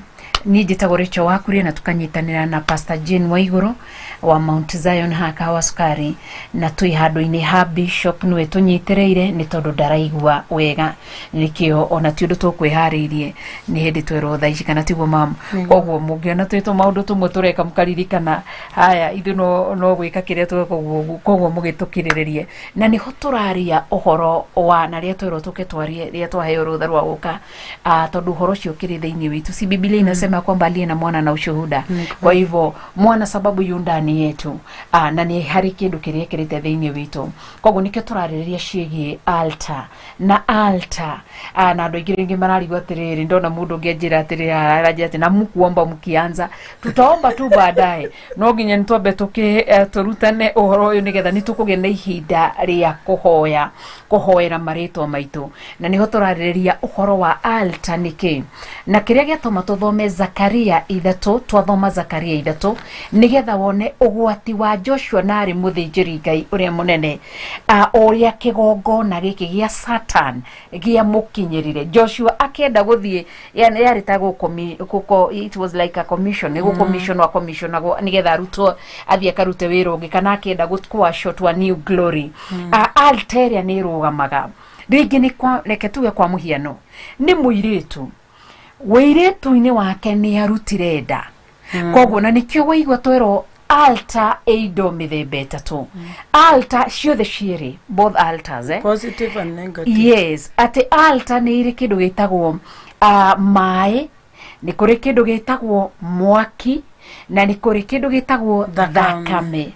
niĩ njĩtagwo Rachel Wakuria, na tũkanyitanĩra na Pastor Jane Waigũrũ wa Mount Zion haha Kahawa Sukari, na twĩ handũ-inĩ ha Bishop, nĩwe tũnyitĩrĩire nĩ tondũ ndaraigua wega, nĩkĩo ona ti ũndũ tũkwĩharĩirie, nĩ hĩndĩ twerwo thaa ici, kana tiguo mamu? Koguo mũngĩona twĩ tũmaũndũ tũmwe tũreka, mũkaririkana haya ithuĩ no gwĩka kĩrĩa tweka ũguo. Koguo mũgĩtũkirĩrĩrie, na nĩho tũraria ũhoro wa na rĩrĩa twerwo tũke twarie, rĩrĩa twaheo rũtha rwa gũka, tondũ ũhoro ũcio ũkĩrĩ thĩinĩ witũ. Si Biblia inasema kwamba aliye na mwana na ushuhuda? Kwa hivyo mwana sababu yu ndani. ndani yetu, na nĩ harĩ kĩndũ kĩrĩa ĩkĩrĩte thĩinĩ witũ. Koguo nĩkĩo tũrarĩrĩria ciĩgiĩ altar na altar, na andũ aingĩ rĩngĩ mararigwo atĩrĩrĩ, ndona mũndũ ũngĩ anjĩra atĩrĩrĩ, aranjĩra atĩ na mkuomba mkianza tutaomba tu baadaye. No nginya nĩ twambe tũrutane ũhoro ũyũ nĩgetha nĩ tũkũgĩa na ihinda rĩa kũhoya, kũhoera marĩtwa maitũ, na nĩho tũrarĩrĩria ũhoro wa altar nĩkĩ na kĩrĩa gĩatũma tũthome Zakaria 3. Twathoma Zakaria 3 nĩgetha wone ũgwati wa Joshua na arĩ mũthĩnjĩri Ngai ũrĩa mũnene, ũrĩa kĩgongona gĩkĩ gĩa Satan gĩamũkinyĩrire. Joshua akĩenda gũthiĩ, yani yarĩ ta gũko, it was like a commission, nĩ gũcommissionwo acommissionagwo nĩgetha arutwo athiĩ akarute wĩra ũngĩ, kana akĩenda gũkwashwo to a new glory. Altar ĩrĩa nĩ ĩrũgamaga rĩngĩ nĩ kwa, reke tuge kwa mũhiano, nĩ mũirĩtu wĩirĩtu-inĩ wake nĩ arutire nda. Koguo na nĩkĩo waigua twerwo altar ĩ indo mĩthemba ĩtatũ, altar ciothe cierĩ, both altars, eh? Positive and negative. Yes, atĩ altar nĩ irĩ kĩndũ gĩtagwo maĩ, nĩ kũrĩ kĩndũ gĩtagwo mwaki, na nĩ kũrĩ kĩndũ gĩtagwo Thakame. Thakame.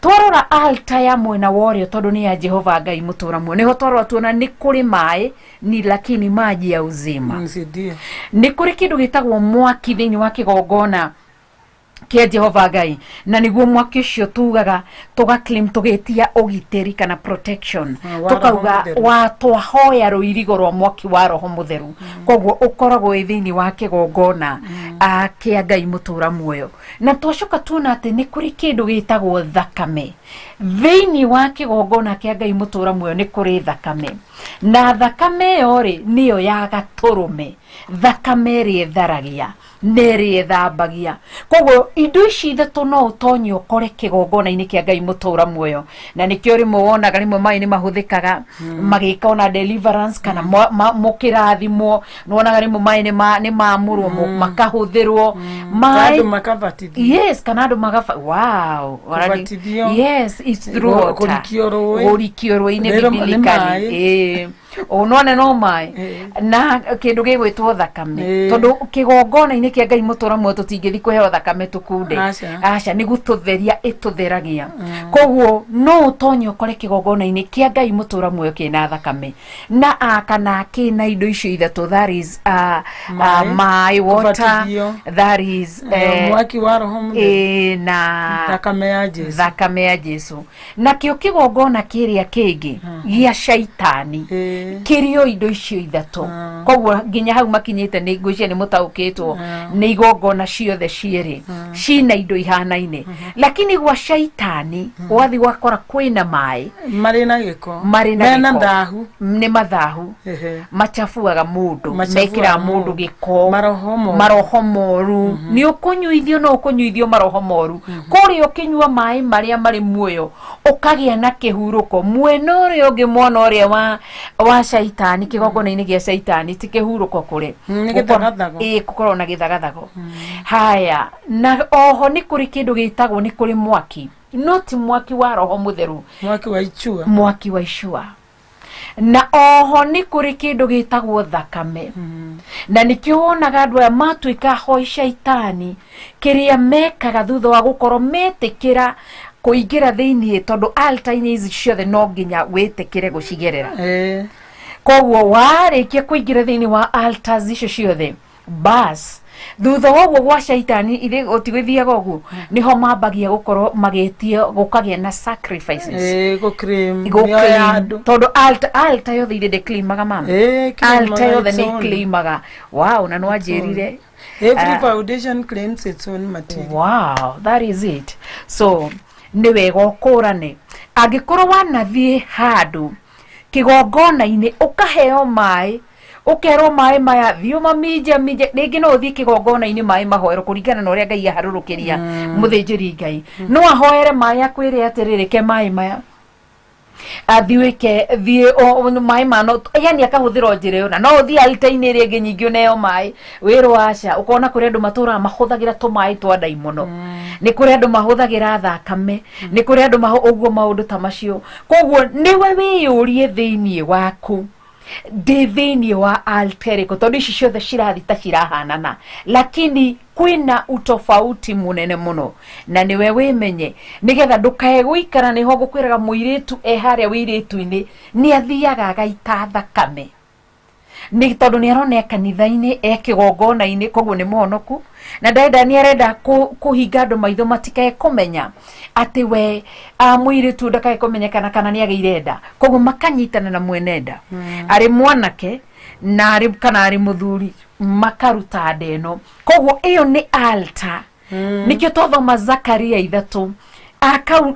Twarora altar ya mwena wa ũrĩo, tondũ nĩ ya Jehova Ngai mũtũra muoyo, nĩho twarora tuona nĩ kũrĩ maĩ, ni lakini maji ya uzima. Ndio. Nĩ kũrĩ kĩndũ gĩtagwo mwaki thĩinĩ wa kĩgongona kĩa Jehova Ngai, na nĩguo mwaki ũcio tugaga tũga claim, tũgĩtia ũgitĩri kana protection. Wa Tũkauga Roho Mũtheru. Wa twahoya rũirigo rwa mwaki wa Roho Mũtheru. Koguo ũkoragwo wĩ thĩinĩ wa kĩgongona kĩa Ngai mũtũra muoyo. Na twacoka tuona atĩ nĩ kũrĩ kĩndũ gĩtagwo thakame thĩinĩ wa kĩgongona kĩa Ngai mũtũra muoyo. Nĩ kũrĩ thakame, na thakame ĩyo rĩ, nĩyo ya gatũrũme, thakame ĩrĩa ĩtharagia na ĩrĩa ĩthambagia. Koguo indo ici ithatũ no ũtonye ũkore kĩgongona-inĩ kĩa Ngai mũtũra muoyo. Na nĩkĩo rĩmwe wonaga rĩmwe maĩ nĩ mahũthĩkaga magĩka ona deliverance kana mũkĩrathimwo. Nĩwonaga rĩmwe maĩ nĩ mamũrwo, makahũthĩrwo maĩ. Andũ makabatithio. Yes, kana andũ magafa, wow. Kũbatithio. Yes, it's through water. Kũrikio rũĩ. Kũrikio rũĩ-inĩ. Nĩ Biblically maĩ. Ĩĩ, none no maĩ na kĩndũ gĩgwĩtwo thakame, tondũ kĩgongona-inĩ kĩa Ngai mũtũra muoyo tũtingĩthiĩ kũheo thakame tũkunde. Aca. Aca, nĩ gũtũtheria ĩtũtheragia. Koguo no ũtonye ũkore kĩgongona-inĩ kĩa Ngai mũtũra muoyo kĩna thakame na kana kĩna indo icio ithatũ, that is Maĩ, maĩ, water, kũbatithio. that is Mwaki wa Roho Mũtheru. Na Thakame ya Jesu. Thakame ya Jesu. Nakĩo kĩgongona kĩrĩa kĩngĩ gĩa Shaitani kĩrĩ o indo icio ithatũ. Koguo nginya hau makinyĩte nĩ ngwĩciria nĩ mũtaũkĩtwo nĩ igongona ciothe cierĩ cina indo ihanaine, lakini gwa Shaitani wathi wakora kwĩna maĩ Marĩ na gĩko. Marĩ na Mena gĩko. thahu. Nĩ mathahu. Machafuaga mũndũ. Machafuaga Mekĩraga mũndũ mũndũ. gĩko. Maroho moru. Maroho moru. Nĩ ũkũnyuithio, no ũkũnyuithio maroho moru kũrĩa ũkĩnyua maĩ marĩa marĩ muoyo, ũkagĩa na kĩhurũko. Mwena ũrĩa ũngĩ, mwena ũrĩa wa Shaitani, kĩgongona-inĩ gĩa Shaitani, ti kĩhurũko kũrĩ. Nĩ gĩthagathago. Ĩĩ, gũkorwo na gĩthagathago. Haya, na oho nĩ kũrĩ kĩndũ gĩtagwo, nĩ kũrĩ mwaki, no ti mwaki wa Roho Mũtheru. Mwaki wa icua. Mwaki wa icua. Na oho nĩ kũrĩ kĩndũ gĩtagwo thakame, na nĩkĩo wonaga andũ aya matuĩka hoi Shaitani, kĩrĩa mekaga thutha wa gũkorwo metĩkĩra kũingĩra thĩiniĩ, tondũ altar-inĩ ici ciothe no nginya wĩtĩkĩre gũcigerera. Koguo warĩkia kũingĩra thĩinĩ wa altars icio ciothe, bas, thutha wa ũguo gwa Shaitani ithe gũtigũthiaga ũguo, nĩho mambagia gũkorwo magĩtio gũkagĩa na sacrifices. Gũ-claim Gũ mĩoyo ya claim. andũ. Tondũ altar yothe ithe ndĩclaimaga, mama? Claimaga Altar yothe its nĩ own. claimaga. Wow, na nĩwanjĩrire. Every foundation claims its own material. Wow, that is it. So nĩ wega ũkũrane angĩkorwo wanathiĩ handũ kĩgongona-inĩ ũkaheo maĩ, ũkerwo maĩ maya thiĩ ũmaminja minje. Rĩngĩ no ũthiĩ kĩgongona-inĩ maĩ mahoerwo kũringana na ũrĩa Ngai aharũrũkĩria mũthĩnjĩri Ngai. No ahoere maĩ akwĩre atĩrĩrĩ, ke maĩ maya athiĩ wĩke thiĩ maĩ mano, yani akahũthĩra o njĩra ĩyo. Na no ũthiĩ altar-inĩ ĩrĩa ĩngĩ nyingĩ ũneo maĩ wĩrwo aca, ũkona kũrĩ andũ matũraga mahũthagĩra tũmaĩ twa ndaimono, nĩ kũrĩ andũ mahũthagĩra thakame, nĩ kũrĩ andũ ũguo maũndũ ta macio. Koguo nĩwe wĩyũrie thĩiniĩ waku. Ndĩ thĩinĩ wa altar ĩrĩkũ? Tondũ ici ciothe cirathi ta cirahanana, lakini kwĩna utofauti mũnene mũno, na nĩwe wĩmenye nĩgetha ndũkae gũikara. Nĩho ngũkwĩraga mũirĩtu e harĩa wĩirĩtu-inĩ nĩ athiaga agaita thakame, nĩ tondũ nĩ arona e kanitha-inĩ, e kĩgongona-inĩ, koguo nĩ mũhonoku, na ndarenda, nĩ arenda kũhinga andũ maitho matikae kũmenya atĩ we mũirĩtu ndakae kũmenyekana kana nĩ agĩire nda. Koguo makanyitana na mwene nda, arĩ mwanake na arĩ kana arĩ mũthuri, makaruta nda ĩno. Koguo ĩyo nĩ altar. Nĩkĩo twathoma Zakaria 3,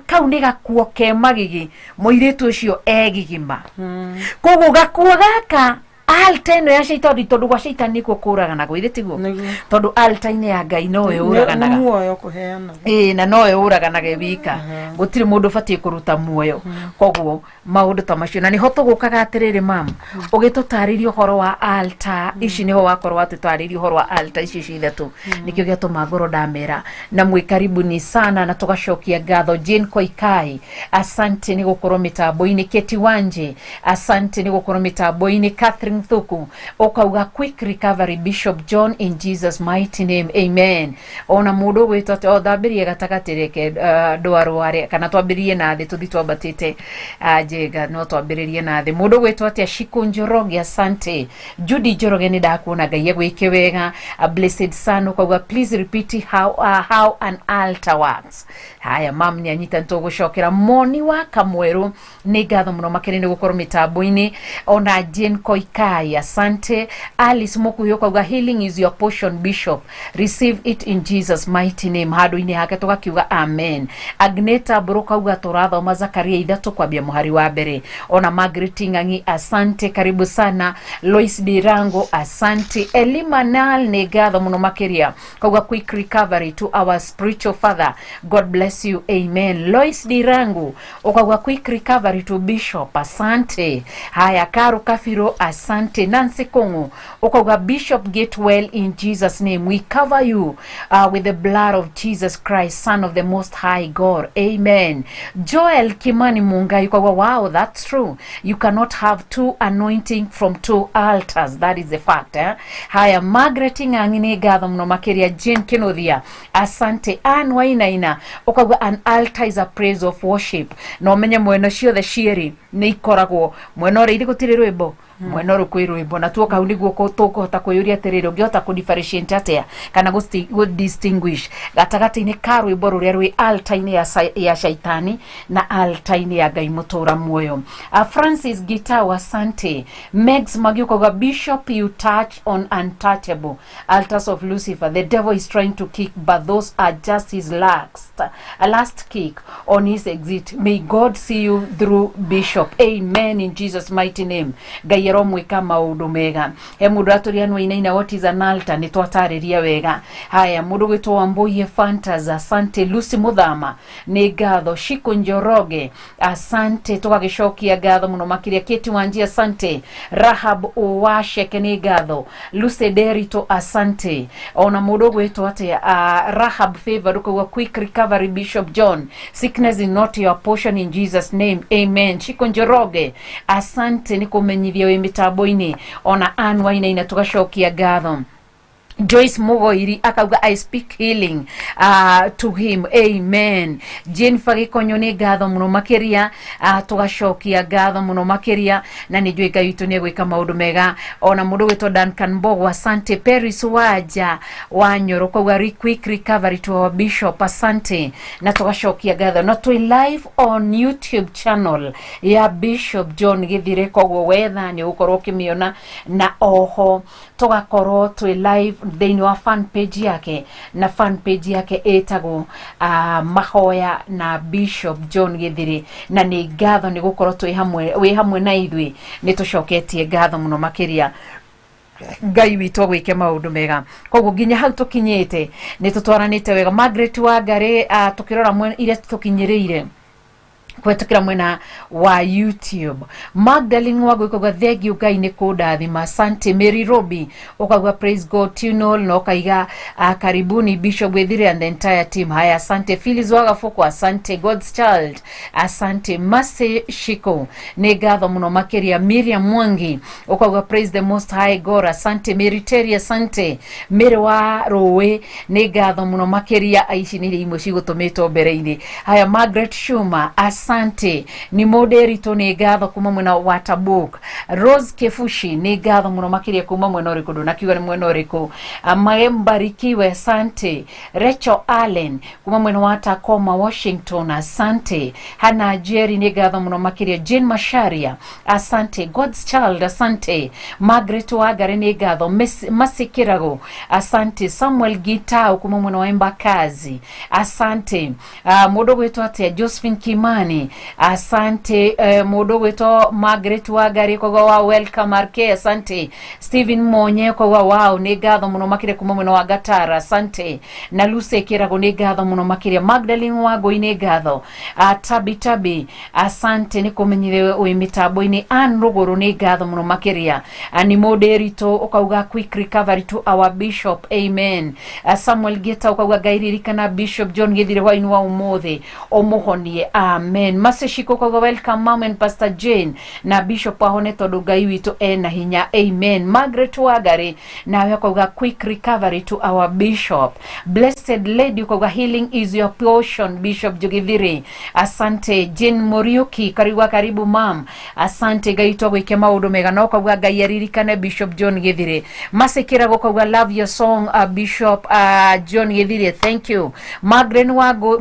kau nĩ gakuo ke magigi, mũirĩtu ũcio egigima. Koguo gakuo gaka, altar ĩno ya caitani, tondũ gwa caitani nĩkuo kũraganagwo, ithe tiguo? Nĩguo. Tondũ altar-inĩ ya Ngai nowe Nĩ ũraganaga. Muoyo kũheana. Ĩĩ, na nowe ũraganaga wika, gũtirĩ mũndũ ũbatiĩ kũruta muoyo. Koguo maũndũ ta macio, na nĩho tũgũkaga atĩrĩrĩ, mam, ũgĩtũtarĩria ũhoro wa altar ici, nĩho wakorwo watũtarĩria ũhoro wa altar ici 3. Nĩkĩo gĩatũma ngorwo ndamera na mwĩ karibuni sana, na tũgacokia ngatho. Jane Koikai, asante nĩ gũkorwo mĩtambo-inĩ. Keti Wanje, asante nĩ gũkorwo mĩtambo-inĩ. Catherine Thuku ũkauga, "Quick recovery, Bishop John, in Jesus' mighty name, amen." Ona mũndũ ũgwĩtwo atĩ o thambĩrie gatagatĩ, reke ndwarware, kana twambĩrĩrie na thĩ tũthi twambatĩte, njenga no twambĩrĩrie na thĩ. Mũndũ ũgwĩtwo atĩa, Shiku Njoroge, asante. Judy Njoroge, nĩ ndakuona, Ngai agwĩke wega. A blessed son ũkauga, "Please repeat how an altar works." Haya, mam nĩ anyita, nĩtũgũcokera. Moni wa Kamwerũ, nĩ ngatho mũno makĩria nĩ gũkorwo mĩtambo-inĩ. Ona Jane Koikai, asante. Alice Mũkuhi ũkauga, "Healing is your portion, Bishop, receive it in Jesus' mighty name." Handũ-inĩ hake tũgakiuga amen. Agneta Mbũrũ kauga tũrathoma Zakaria 3 kwambia mũhari wa mbere. Ona Margaret Ng'ang'i, asante, karibu sana. Lois Dirango, asante. Elimanal, nĩ ngatho mũno makĩria, kauga, "Quick recovery to our spiritual father, God bless you, amen." Lois Dirango ukauga, "Quick recovery to Bishop," asante. Haya, Karu Kafiro, asante. Nancy Kongo ukauga, "Bishop, get well in Jesus' name. We cover you with the blood of Jesus Christ, Son of the Most High God, amen." Joel Kimani Mungai ukauga, "Wow, that's true. You cannot have two anointing from two altars. That is the fact, eh?" Haya, Margaret Ng'ang'i, nĩ ngatho mũno makĩria. Jane Kinothia, asante. Ann Wainaina ukauga, "An altar is a place of worship." Na ũmenye mwena ciothe cierĩ nĩ ikoragwo mwena ũrĩa irĩ gũtirĩ rwĩmbo, mwena ũrũ kwĩ rwĩmbo, na tuoka hau nĩguo tũkũhota kwĩyũria atĩrĩrĩ, ũngĩhota kũ differentiate atĩa kana gũ distinguish gatagatĩ-inĩ ka rwĩmbo rũrĩa rwĩ altar-inĩ ya shaitani na altar-inĩ ya Ngai mũtũra muoyo. Francis Gitau, asante. Megs Magiukoga, "Bishop, you touch on untouchable altars of Lucifer. The devil is trying to kick, but those are just his last kick on his exit. May God see you through, Bishop. Amen, in Jesus' mighty name." Ngai aromwĩka maũndũ mega. He mũndũ atũria nwainaina, "What is an altar?" Nĩ twatarĩria wega. Haya, mũndũ gwĩtwo Wamboie Fantas, asante. Lucy Muthama, nĩ ngatho. Shiko Njoroge, asante, tũgagĩcokia ngatho mũno makĩria. Keti Wanji, asante. Rahab Owasheke, nĩ ngatho. Lucy Derito, asante. Ona mũndũ ũgwĩtwo atĩa, Rahab Favor ũkauga, "Quick recovery, Bishop John. Sickness is not your portion, in Jesus' name, amen." Shiko Njoroge, asante nĩ kũmenyithia wĩ mĩtambo-inĩ. Ona Ann Wainaina, tũgacokia ngatho. Joyce Mugoiri akauga, "I speak healing to him, amen." Jane Fagikonyo, nĩ ngatho mũno makĩria, tũgacokia ngatho mũno makĩria, na nĩ njũĩ Ngai witũ nĩ egwĩka maũndũ mega. Ona mũndũ gwĩtwo Duncan Mbogo, asante. Paris Waja wa Nyoro kauga, "Quick recovery to our bishop," asante, na tũgacokia ngatho. Na twĩ live on YouTube channel ya Bishop John Githire, koguo wetha nĩ ũgũkorwo ũkĩmĩona, na oho tũgakorwo twĩ live thĩinĩ wa fan page yake, na fan page yake ĩtagwo Mahoya na Bishop John Githiri. Na nĩ ngatho nĩ gũkorwo twĩ hamwe, wĩ hamwe na ithuĩ, nĩ tũcoketie ngatho mũno makĩria. Ngai witũ agwĩke maũndũ mega. Koguo nginya hau tũkinyĩte nĩ tũtwaranĩte wega. Margaret Wangari, tũkĩrora iria tũkinyĩrĩire. Kũhetũkĩra mwena wa YouTube. Magdalene wa gwĩkauga thengiũ Ngai nĩ kũndathima. Asante. Mary Robi ũkauga praise God tunol, na ũkaiga karibuni Bishop Githire and the entire team. Haya, asante. Phyllis Wagafuko, asante. God's Child, asante. Mase Shiko, nĩ ngatho mũno makĩria. Miriam Mwangi ũkauga praise the most high God, asante. Mary Terry, asante. Mary wa Rũĩ, nĩ ngatho mũno makĩria. Aici nĩ iria imwe cigũtũmĩtwo mbere-inĩ. Haya, Margaret Shuma, asante. Ni Moderito, nĩ ngatho kuma mwena wa Tabuk. Rose Kefushi, nĩ ngatho mũno makĩria kuma mwena ũrĩkũ, ndũnakiuga nĩ mwena ũrĩkũ. Mbarikiwe, asante. Rachel Allen kuma mwena wa Tacoma, Washington, asante. Hana Jerry, nĩ ngatho mũno makĩria. Jane Masharia, asante. God's Child, asante. Margaret Wagare, nĩ ngatho. Masikirago, asante. Samuel Gitau kuma mwena wa Embakazi, asante. Mũndũ gwĩtwo atĩa, Josephine Kimani, asante. Mũndũ gwĩtwo Margaret Wagare koguo wa welcome RK, asante. Stephen Monye koguo wow, nĩ ngatho mũno makĩria kuma mwena wa Gatara, asante. Na Lucy Kĩrago, nĩ ngatho mũno makĩria. Magdalene Wangũi, nĩ ngatho. Tabi Tabi, asante nĩ kũmenyithio wĩ mĩtambo-inĩ. Ann Rũgũrũ, nĩ ngatho mũno makĩria. Ni Mũndĩritũ ũkauga quick recovery to our bishop, amen. Samuel Gita ũkauga Ngai ririkana Bishop John Githire hwainĩ wa ũmũthĩ, ũmũhonie, amen. Maseshiko ũkauga welcome mom and Pastor Jane, na bishop ahone tondũ Ngai witũ ena hinya, amen. Margaret Wagari nawe ũkauga quick recovery to our bishop. Blessed Lady ũkauga healing is your portion, Bishop Jogithiri, asante. Jane Muriuki karibu karibu mam, asante. Ngai twagwĩke maũndũ mega, na ũkauga Ngai aririkane Bishop John Githire. Masekera gũkauga love your song, Bishop John Githire, thank you. Magdalene Wago,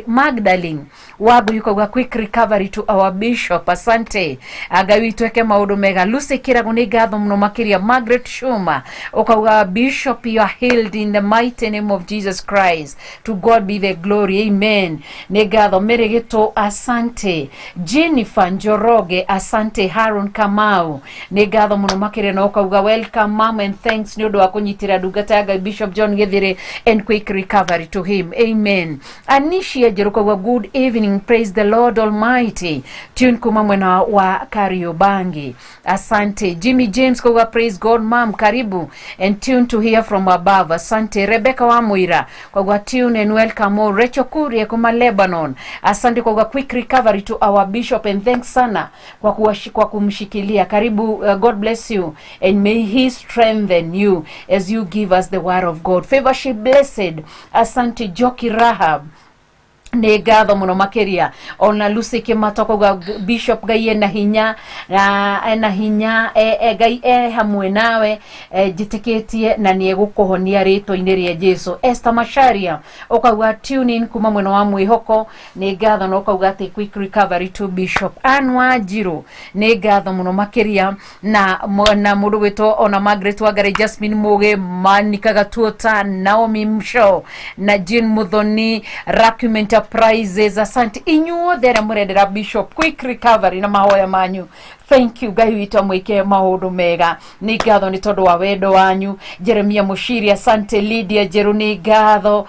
Magdalene Wago ukauga quick recovery to our bishop, asante. Ngai witũ eke maũndũ mega. Lucy Kĩrago, nĩ ngatho mũno makĩria. Margaret Shuma ũkauga bishop, you are healed in the mighty name of Jesus Christ, to God be the glory, amen. Nĩ ngatho. Mary Gĩtũ, asante. Jennifer Njoroge, asante. Haron Kamau, nĩ ngatho mũno makĩria, na ũkauga welcome mom and thanks nĩ ũndũ wa kũnyitĩra ndungata ya Ngai Bishop John Githire, and quick recovery to him, amen. Anishia Njerũ ũkauga good evening, praise the Lord Almighty, tune kuma mwena wa Kariobangi, asante. Jimmy James kauga praise God mam, karibu and tune to hear from above, asante. Rebecca wa Muira kauga tune and welcome all. Rachel Kurie kuma Lebanon, asante, kauga quick recovery to our bishop and thanks sana kwa kumshikilia karibu. God bless you and may he strengthen you as you give us the word of God. Favor she blessed, asante. Joki Rahab, nĩ ngatho mũno makĩria. Ona Lucy Kĩmato kauga bishop, Ngai ena hinya na ena hinya Ngai e hamwe nawe, njĩtĩkĩtie na nĩ egũkũhonia rĩtwa-inĩ rĩa Jesu. Esther Macharia ũkauga tune in kuma mwena wa mwĩhoko, nĩ ngatho, na ũkauga atĩ quick recovery to Bishop. Ann Wanjiru, nĩ ngatho mũno makĩria, na mũndũ gwĩtwo ona Margaret Wangari, Jasmine Muge, Manika Gatuota, Naomi Msho na Jane Muthoni, Racume Enterprises, asante inyuothe arĩa mũrendera bishop quick recovery na mahoya manyu, thank you. Ngai witũ amwĩke maũndũ mega. Nĩ ngatho nĩ tondũ wa wendo wanyu. Jeremia Mushiri, asante. Lydia Jeru, nĩ ngatho.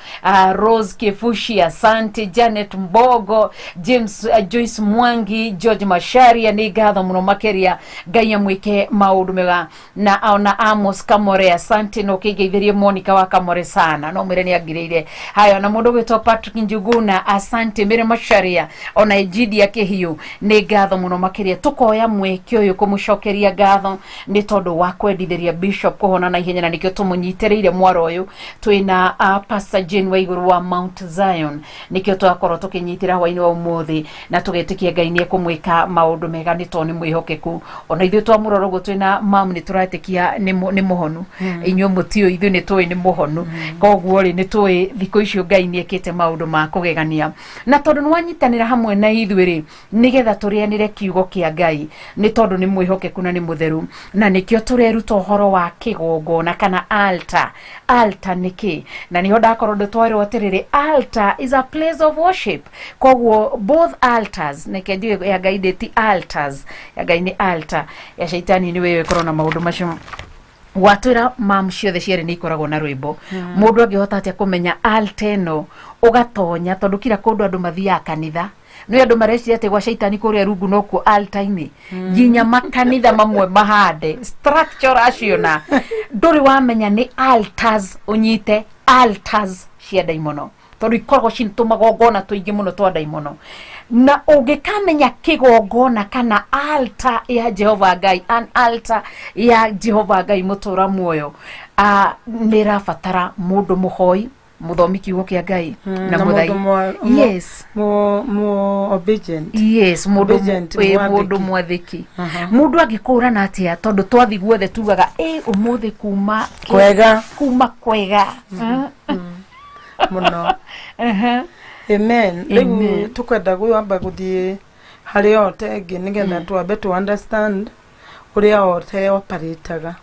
Rose Kifushi, asante. Janet Mbogo, James, Joyce Mwangi, George Masharia, nĩ ngatho mũno makĩria. Ngai amwĩke maũndũ mega. Na ona Amos Kamore, asante, no kĩngeithĩrie Monica wa Kamore sana, no mwĩre nĩ angirĩire haya. Na mũndũ gwĩtwo Patrick Njuguna, asante. Mĩrĩ Macharia, ona Egidia Kĩhiũ, nĩ ngatho mũno makĩria. Tũkoya mweke ũyũ kũmũcokeria ngatho nĩ tondũ wa kwendithĩria bishop kũhona na ihenya, na nĩkĩo tũmũnyitĩrĩire mwaro ũyũ twĩna Pastor Jane wa igũrũ wa Mount Zion, nĩkĩo twakorwo tũkĩnyitĩra hwainĩ wa ũmũthĩ, na tũgetĩkia Ngai nĩ ekũmwĩka maũndũ mega nĩ tondũ nĩ mwĩhokeku. Ona ithuĩ twamũrora ũguo twĩna mam, nĩ tũretĩkia nĩ mũhonu. Inyuĩ mũtiũĩ, ithuĩ nĩ tũĩ nĩ mũhonu. Koguo rĩ, nĩ tũĩ thikũ icio Ngai nĩ ekĩte maũndũ ma kũgegania, na tondũ nĩ wanyitanĩra hamwe na ithuĩ rĩ, nĩgetha tũrĩanĩre kiugo kĩa Ngai, nĩ tondũ nĩ mwĩhokeku na nĩ mũtheru, na nĩkĩo tũreruta ũhoro wa kĩgongona kana altar. Altar nĩ kĩ? Na nĩho ndakorwo ndĩtwarĩrwo atĩrĩrĩ, altar is a place of worship. Koguo both altars, nĩke ndiũĩ ya Ngai ndĩ ti altars, ya Ngai nĩ altar, ya shaitani nĩ wewe ĩkorwo na maũndũ macio watwĩra mam. Ciothe cierĩ nĩ ikoragwo na rwĩmbo. Mũndũ angĩhota atĩa kũmenya altar ĩno ũgatonya? Tondũ kila kũndũ andũ mathiaga kanitha. Nĩ andũ mareciria atĩ gwa caitani kũrĩa rungu nokuo altar-inĩ, nginya makanitha mamwe mahande structure aciona ndũrĩ wamenya nĩ altars, ũnyite altars cia ndaimono, tondũ ikoragwo ci tũmagongona tũingĩ mũno twa ndaimono. Na ũngĩkamenya kĩgongona kana altar ya Jehova Ngai, an altar ya Jehova Ngai mũtũra muoyo, nĩ ĩrabatara mũndũ mũhoi, mũthomi kiugo kĩa Ngai na na mũthai. Mũndũ Yes. Mu obedient. Yes, mũndũ Obedient, ĩ, mũndũ mwathĩki. Mwathĩki. Mũndũ angĩkũrana atĩa? Tondũ twathi guothe tugaga ĩ ũmũthĩ kuma Kwega. Kuma kwega. Mũno. Amen. Rĩu Amen. tũkwenda kwamba gũthiĩ harĩ altar ĩngĩ nĩgetha twambe to understand ũrĩa altar operataga,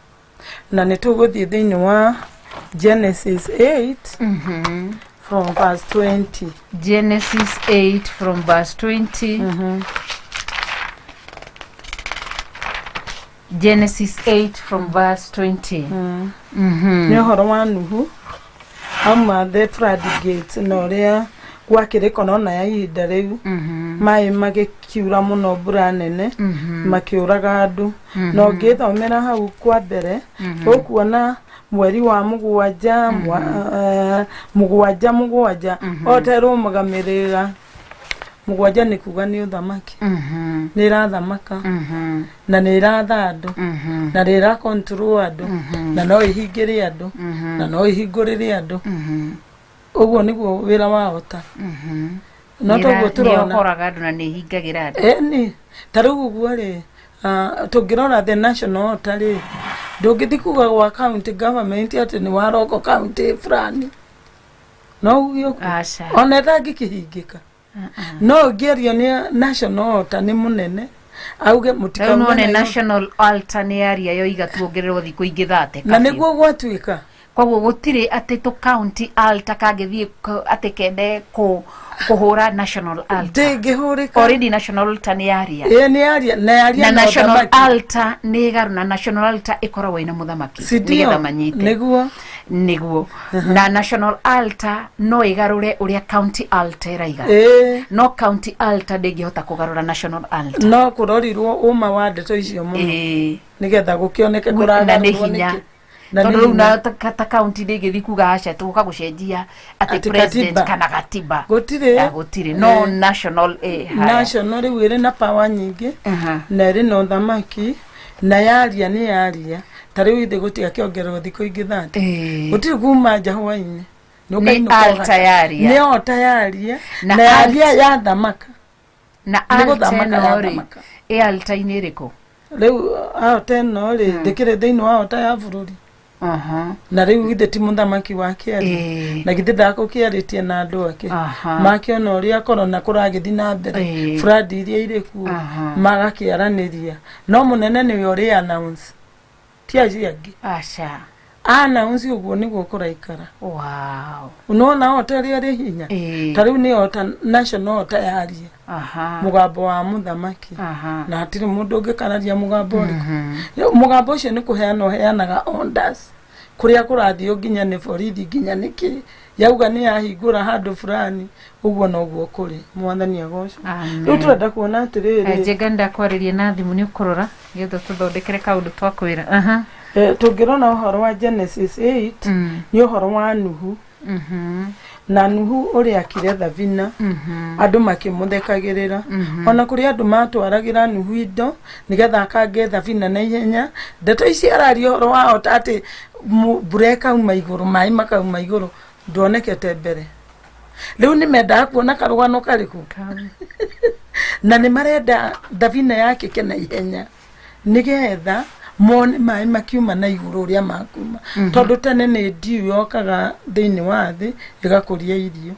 na nĩ tũgũthiĩ thĩinĩ wa Genesis 8 from verse 20. Genesis 8 from verse 20. Genesis 8 from verse 20. Nĩ ũhoro wa Nuhu auma the flood gate na ũrĩa gwakĩrĩ korona ya ihinda rĩu, maĩ magĩkiura mũno, mbura nene, makĩũraga andũ. Na ũngĩthomera hau kwa mbere ũkuona mweri wa mũgwanja, mũgwanja mũgwanja ote rũmagamĩrĩra mũgwanja, nĩ kuga nĩ ũthamaki, nĩ ĩrathamaka na nĩ ĩratha andũ na nĩ ĩra control andũ na no ĩhingĩre andũ na no ĩhingũrĩre andũ. Ũguo nĩguo wĩra wa altar. No toguo tũrona Nĩohoraga andũ na nĩ ĩhingagĩra andũ. Ĩni ta rĩu ũguo rĩ, tũngĩrora the national altar rĩ, ndũngĩthiĩ kuga gwa county government atĩ nĩ waroko county fulani, no uge ũguo? Aca. Ona ĩtangĩkĩhingĩka, no ũngĩario nĩ national altar nĩ mũnene auge Rĩu mũtikaume none Nairobi. National altar nĩ yaria yoiga tuongererwo thikũ ingĩ 30. Na nĩguo gwatuĩka. Koguo gũtirĩ atĩ tũ county altar kangĩthiĩ atĩ kende kũhũra national altar. Ndĩngĩhũrĩka. Already national altar nĩ yaria. Ĩĩ, nĩ yaria na yaria na na national ũthamaki. Altar nĩ ĩgarũ na national altar ĩkoragwo ĩna mũthamaki Si ndio? nĩgetha manyite. Nĩguo. Nĩguo, na national altar no ĩgarũre ũrĩa county altar ĩraiga, no county altar ndĩngĩhota kũgarũra national altar. No kũrorirwo ũma wa ndeto icio mũno nĩgetha gũkĩoneke Na nĩ kũragarũrwo hinya nĩkĩ. Na nĩ tondũ rĩu hinya. na ta county ndĩngĩthiĩ kuga aca tũgũka gũcenjia atĩ Atĩ president katiba. kana gatiba. Gũtirĩ. Ah, gũtirĩ, no national, haya. National rĩu ĩrĩ na power nyingĩ na ĩrĩ na ũthamaki na yaria nĩ yaria. Ta rĩu ithe gũtiga kĩongererwo thikũ ingĩ 30, gũtirĩ kuma nja hwainĩ. Nĩ altar yaria. Nĩ altar yaria. Na Na yaria yathamaka. Na Nĩ altar gũthamaka ĩno rĩ, yathamaka. ĩ altar-inĩ ĩrĩkũ? Rĩu altar ĩno rĩ, ndĩkĩrĩ thĩinĩ wa altar ya bũrũri. Na rĩu ithe ti mũthamaki wa kĩaria na githĩ ndakũkĩarĩtie na andũ ake makĩona ũrĩa korona kũragĩthiĩ na mbere, flood iria irĩ kuo, magakĩaranĩria, no mũnene nĩwe ũrĩ announce, ti acio angĩ. Aca. Announce ũguo nĩguo kũraikara. Nona altar ĩrĩa ĩrĩ hinya. Ta rĩu nĩ altar, national altar yaria mũgambo wa mũthamaki, na hatirĩ mũndũ ũngĩkararia mũgambo ũrĩkũ. Rĩu mũgambo ũcio nĩ kũheana ũheanaga orders kũrĩa kũrathiĩ, nginya nĩ borithi, nginya nĩ kĩ, yauga nĩ yahingũra handũ fulani, ũguo noguo kũrĩ. Mwathani agocwo. Amen. Rĩu tũrenda kuona atĩrĩrĩ, Njenga ndakwarĩria na thimũ nĩ ũkũrora nĩgetha tũthondekere kaũndũ twakwĩra. Tũngĩrora ũhoro wa Genesis 8, nĩ ũhoro wa Nuhu na Nuhu ũrĩa akire thabina, andũ makĩmũthekagĩrĩra. Ona kũrĩ andũ matwaragĩra Nuhu indo nĩgetha akange thabina na ihenya. Ndeto ici araria ũhoro wa ota atĩ mbura ĩkauma igũrũ, maĩ makauma igũrũ, ndwonekete mbere. Rĩu nĩ mendaga kuona karũgano karĩkũ, na nĩ marenda thabina yakĩke na ihenya nĩgetha mone maĩ makiuma na igũrũ ũrĩa makuma, tondũ tene nĩ ndiu yokaga thĩinĩ wa thĩ ĩgakũria irio.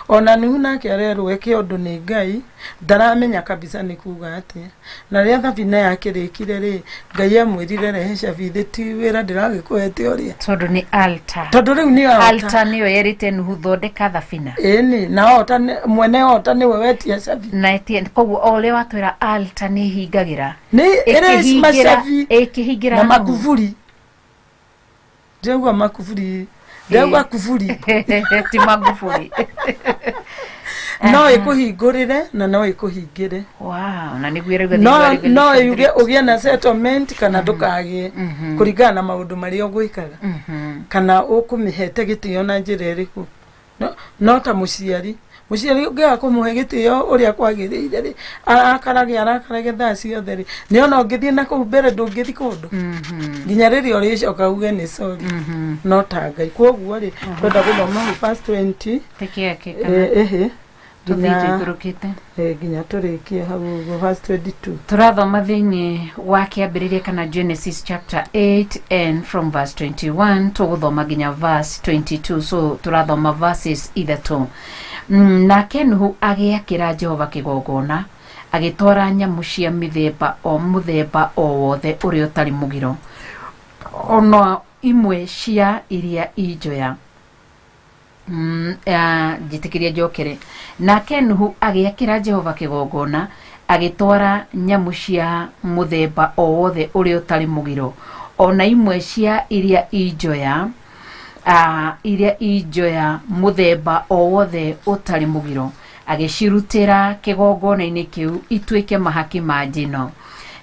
Ona Nuhu nake arerwo eke ũndũ nĩ Ngai, ndaramenya kabisa nĩ kuga atĩa. Na rĩrĩa thabina yakĩrĩkire rĩ, Ngai amwĩrire, "Rehe cabi thĩ, ti wĩra ndĩragĩkũhete ũrĩa." Tondũ nĩ altar. Tondũ rĩu nĩ altar. Altar nĩyo yerĩte Nuhu thondeka thabina. Ĩni, na altar mwene altar nĩwe wetia cabi. Na etie. Koguo o ũrĩa watwĩra altar nĩ ĩhingagĩra, nĩ ĩrĩ ĩkĩhingĩra macabi ĩkĩhingĩra na Nuhu. Makuburi, ndĩrauga makuburi. Ndauga kuburi. Ti Magufuli. No ĩkũhingũrĩre na no ĩkũhingĩre. Wow, na nĩguo ĩrauga No thĩinĩ wa no Revelation yuge 3. ũgĩe na settlement kana ndũkagĩe, kũringana na maũndũ marĩa ũgwĩkaga kana ũkũmĩhete gĩtĩo na njĩra ĩrĩkũ. No ta mũciari, mũciari ũngĩaga kũmũhe gĩtĩo ũrĩa kwagĩrĩire rĩ, arakarage arakarage thaa ciothe rĩ, nĩ ona ũngĩthiĩ na kũu mbere ndũngĩthiĩ kũndũ nginya rĩrĩa ũrĩcoka uge nĩ sorry. No ta Ngai koguo rĩ, twenda gũthoma hau verse 20. Peke yake kana Ĩhĩ. Tũthiĩ Nginya tũikũrũkĩte. Nginya tũrĩkie hau ũguo verse 22. Tũrathoma thĩinĩ wa Kĩambĩrĩria kana Genesis chapter 8 and from verse 21 tũgũthoma nginya verse 22, so tũrathoma verses ithatũ. Nake Nuhu agĩakĩra Jehova kĩgongona, agĩtwara nyamũ cia mĩthemba o mũthemba o wothe ũrĩa ũtarĩ mũgiro, ona imwe cia iria injoya. Njĩtĩkĩria njokere. Nake Nuhu agĩakĩra Jehova kĩgongona, agĩtwara nyamũ cia mũthemba o wothe ũrĩa ũtarĩ mũgiro, ona imwe cia iria injoya, iria injoya mũthemba o wothe ũtarĩ mũgiro, agĩcirutĩra kĩgongona-inĩ kĩu ituĩke mahaki ma njino.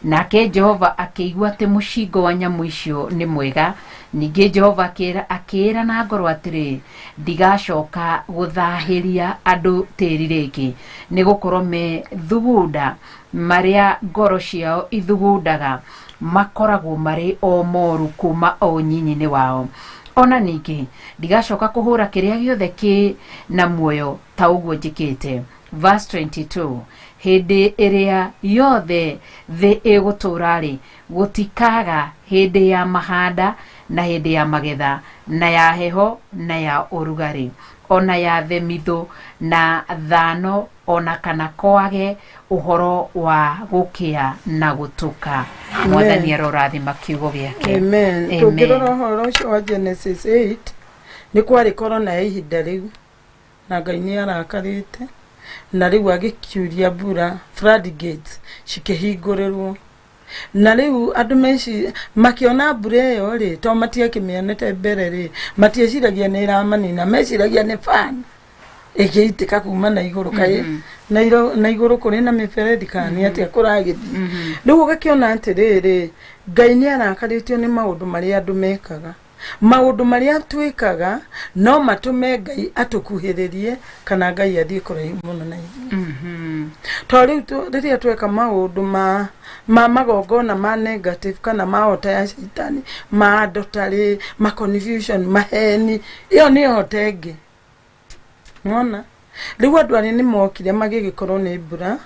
Nake Jehova akĩigua atĩ mũcingo wa nyamũ icio nĩ mwega. Ningĩ Jehova akĩĩra na ngoro atĩrĩ, ndigacoka gũthahĩria andũ tĩri rĩngĩ, nĩ gũkorwo methugunda marĩa ngoro ciao ithugundaga makoragwo marĩ o moru kuma o nyinyi-inĩ wao. Ona ningĩ ndigacoka kũhũra kĩrĩa gĩothe kĩ na muoyo ta ũguo njĩkĩte. Verse 22, hĩndĩ ĩrĩa yothe thĩ ĩgũtũũra rĩ, gũtikaga hĩndĩ ya mahanda na hĩndĩ ya magetha, na ya heho na ya ũrugarĩ, ona ya themithũ na thano, ona kana kwage ũhoro wa gũkĩa na gũtũka. Mwathani arorathima kiugo gĩake. Amen. Amen. Tũngĩrora ũhoro ũcio wa Genesis 8, nĩ kwarĩ korona ya ihinda rĩu, na Ngai nĩ arakarĩte, na rĩu agĩkiuria mbura, floodgates cikĩhingũrĩrwo, na rĩu andũ meci makĩona mbura ĩyo rĩ, to matiakĩmĩonete mbere rĩ, matieciragia nĩ ĩramanina, meciragia nĩ fan ĩgĩitĩka kuma na igũrũ, kaĩ na igũrũ kũrĩ na mĩberethi kana nĩ atĩa kũragĩthiĩ. Rĩu ũgakĩona atĩrĩrĩ, Ngai nĩ arakarĩtio nĩ maũndũ marĩa andũ mekaga. Maũndũ marĩa twĩkaga no matũme Ngai atũkuhĩrĩrie kana Ngai athiĩ kũraihu mũno na ithuĩ. To rĩu rĩrĩa tweka maũndũ ma magongona ma negative kana ma ota ya caitani, ma adultery, ma confusion, maheni, ĩyo nĩ ota ĩngĩ. Nĩwona? Rĩu andũ arĩa nĩ mokire magĩgĩkorwo nĩ mbura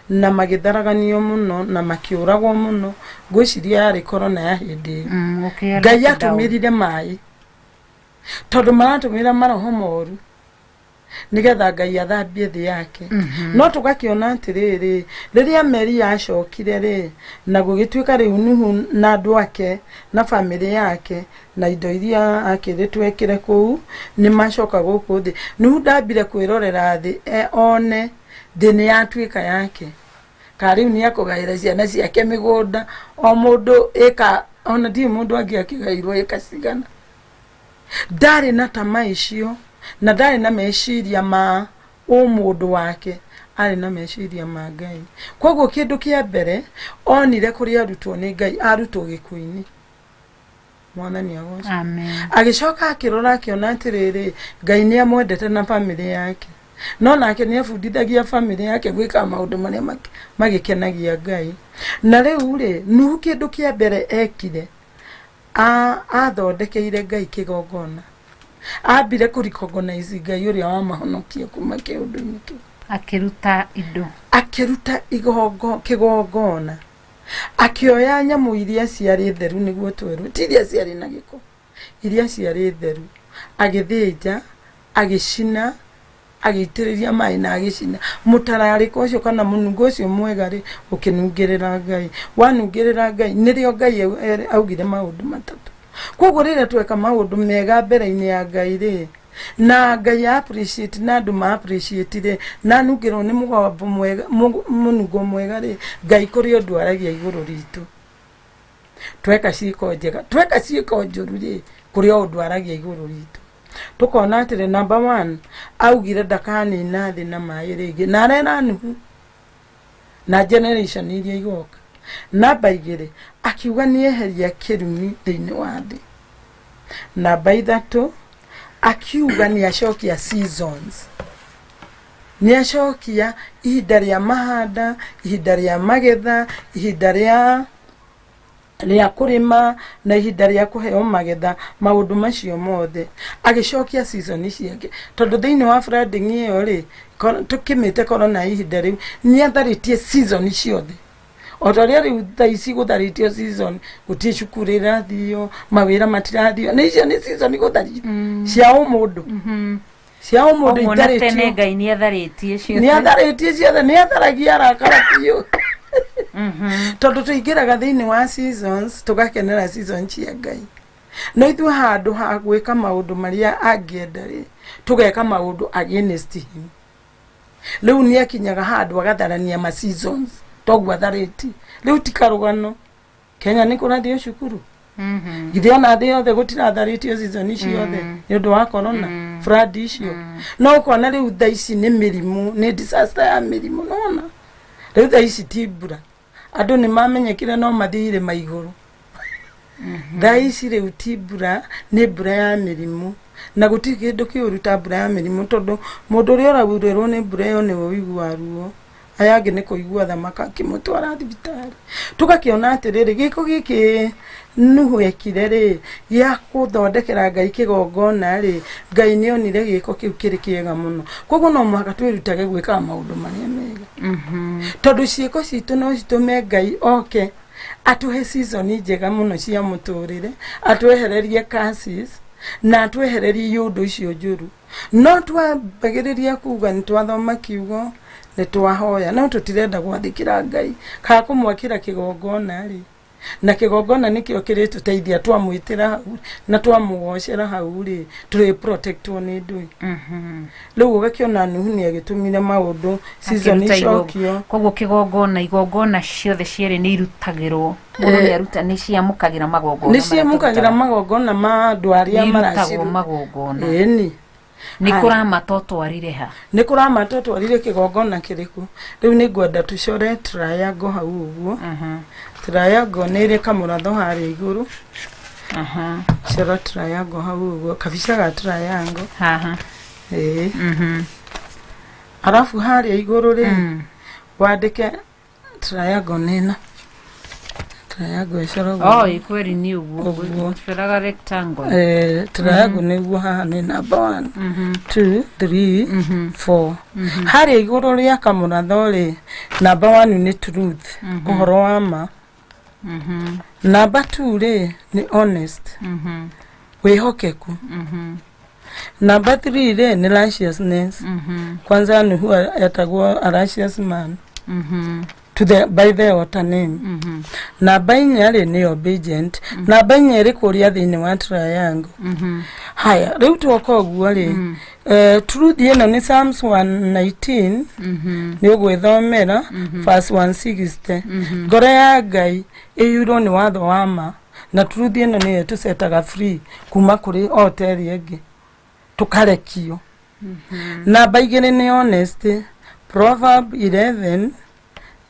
na magĩtharaganio mũno na makĩũragwo mũno, ngwĩciria yarĩ korona ya hĩndĩ ĩyo. Gũkĩgĩa Ngai lockdown. atũmĩrire maĩ tondũ maratũmĩra maroho moru nĩgetha Ngai athambie thĩ yake. No tũgakĩona atĩrĩrĩ, rĩrĩa meri yacokire rĩ, na gũgĩtuĩka rĩu Nuhu na andũ ake na bamĩrĩ yake na indo iria akĩrĩtwo ekĩre kũu nĩ macoka gũkũ thĩ. Nuhu ndambire kwĩrorera thĩ one thĩ nĩ yatuĩka yake, ka rĩu nĩ akũgaĩra ciana ciake mĩgũnda, o mũndũ ĩka, ona ndirĩ mũndũ angĩakĩgairwo ĩka cigana. Ndarĩ na tamaa icio na ndarĩ na meciria ma ũmũndũ wake, arĩ na meciria ma Ngai. Koguo kĩndũ kĩa mbere onire kũrĩa arutwo nĩ Ngai, arutwo gĩkuũ-inĩ. Mwathani agocwo. Amen. Agĩcoka akĩrora akĩona atĩrĩrĩ, Ngai nĩ amwendete na bamĩrĩ yake, no nake nĩ abundithagia bamĩrĩ yake gwĩka maũndũ marĩa magĩkenagia Ngai. Na rĩu rĩ, Nuhu kĩndũ kĩa mbere ekire, athondekeire Ngai kĩgongona. Ambire kũ recognize Ngai ũrĩa wamahonokia kuma kĩũndũ-inĩ kĩu. Akĩruta indo. Akĩruta kĩgongona. Akĩoya nyamũ iria ciarĩ theru nĩguo twerwo, ti iria ciarĩ na gĩko, iria ciarĩ theru. Agĩthĩnja, agĩcina, agĩitĩrĩria maĩ na agĩcina. Mũtararĩko ũcio kana mũnungo ũcio mwega rĩ, ũkĩnungĩrĩra Ngai. Wanungĩrĩra Ngai, nĩrĩo Ngai augire maũndũ matatũ. Koguo rĩrĩa tweka maũndũ mega mbere-inĩ ya Ngai rĩ, na Ngai appreciate na andũ ma appreciate rĩ, na nungĩrwo nĩ mũgambo mwega, mũnungo mwega rĩ, Ngai kũrĩ ũndũ aragia igũrũ ritũ. Tweka ciĩko njega, tweka ciĩko njũru rĩ, kũrĩ o ũndũ aragia igũrũ ritũ. Tũkona atĩrĩ, number one, augire ndakanina thĩ na maĩ rĩngĩ, na arera Nuhu na generation iria igoka. Namba igĩrĩ, akiuga nĩeheria kĩrumi thĩinĩ wa thĩ. Namba ithatũ, akiuga nĩacokia seasons, nĩacokia ihinda rĩa mahanda, ihinda rĩa magetha, ihinda rĩa kũrĩma na ihinda rĩa kũheo magetha. Maũndũ macio mothe agĩcokia season ciake, tondũ thĩinĩ wa flooding ĩyo rĩ, tũkĩmĩte corona ya ihinda rĩu, nĩ atharĩtie season ciothe. O ta ũrĩa rĩu thaa ici gũtharĩtio season, gũtirĩ cukuru ĩrathio, mawĩra matirathio, nĩ icio nĩ season gũthario cia ũmũndũ, cia ũmũndũ. Koguo na tene itarĩtio. Ngai nĩ atharĩtie ciothe. Nĩ atharĩtie ciothe, nĩ atharagia arakara biũ, tondũ tũingĩraga thĩinĩ wa seasons tũgakenera season cia Ngai, no ithuĩ handũ ha gwĩka maũndũ marĩa angĩenda rĩ, tũgeka maũndũ against him. Rĩu nĩ akinyaga handũ agatharania ma seasons, toguo atharĩtie rĩu. Ti karũgano, Kenya nĩ kũrathio cukuru, githĩ ona thĩ yothe gũtiratharĩtio season ciothe nĩ ũndũ wa corona, flood icio. No ũkona rĩu thaa ici nĩ mĩrimũ, nĩ disaster ya mĩrimũ. Nona rĩu thaa ici ti mbura, andũ nĩ mamenyekire no mathiĩ irĩma igũrũ. Thaa ici rĩu ti mbura, nĩ mbura ya mĩrimũ, na gũtirĩ kĩndũ kĩũru ta mbura ya mĩrimũ, tondũ mũndũ ũrĩa ũraurĩrwo nĩ mbura ĩyo nĩwe ũiguaga ruo, aya angĩ nĩ kũigua thamaka akĩmũtwara thibitarĩ. Tũgakĩona atĩrĩrĩ, gĩko gĩkĩ Nuhu ekire rĩ, gĩa gũthondekera Ngai kĩgongona rĩ, Ngai nĩ onire gĩko kĩu kĩrĩ kĩega mũno. Koguo no mũhaka twĩrutage gwĩkaga maũndũ marĩa mega, tondũ ciĩko citũ no citũme Ngai oke atũhe season njega mũno cia mũtũrĩre, atwehererie curses na atwehererie iũndũ icio njũru. No twambagĩrĩria kuga nĩ twathoma kiugo, nĩ twahoya, no tũtirenda gwathĩkĩra Ngai kana kũmwakĩra kĩgongona rĩ, na kĩgongona nĩkĩo kĩrĩtũteithia. Twamwĩtĩra hau na twamũgocera hau rĩ, tũrĩ protectwo nĩ ndũĩ. Rĩu ũgakĩona Nuhu nĩ agĩtũmire maũndũ season Akĩruta icokio. Koguo kĩgongona, igongona ciothe cierĩ nĩ irutagĩrwo mũndũ nĩ aruta, nĩ ciamũkagĩra magongona. Nĩ ciamũkagĩra magongona ma andũ arĩa nĩ irutagwo maraciru magongona. Ĩni. Nĩ Haya. kũramata ũtwarire ha? Nĩ kũramata twarire kĩgongona kĩrĩkũ. Rĩu nĩ ngwenda tũcore triangle hau ũguo. Triangle nĩ ĩrĩ kamũratho harĩa igũrũ. Cora triangle hau ũguo, kabica ga triangle. Haha? Ĩĩ. Arabu harĩa igũrũ rĩ, wandĩke triangle nĩ ĩno triangle ĩcoragwo. Oh, kweli nĩ ũguo. Ũguo. Tũcoraga rectangle. Eh, triangle nĩguo. Haha nĩ number one, two, three, four. Harĩa igũrũ rĩa kamũratho rĩ, number one nĩ truth, ũhoro wa ma. Number two rĩ, nĩ honest, wĩhokeku. Number three rĩ, nĩ righteousness. Kwanza Nuhu etagwo a righteous man to the by the water name. Namba inya rĩ, nĩ obedient. Namba inya ĩrĩ kũrĩa thĩinĩ wa triangle. Haya, rĩu twoka ũguo rĩ, truth ĩno nĩ Psalms 119, nĩ ũgwĩthomera verse 160. Ngoro ya Ngai ĩiyũirwo nĩ watho wa ma, na truth ĩno nĩyo ĩtũcetaga free kuma kũrĩ altar ĩrĩa ĩngĩ, tũkarekio. Namba igĩrĩ nĩ honesty. Proverb 11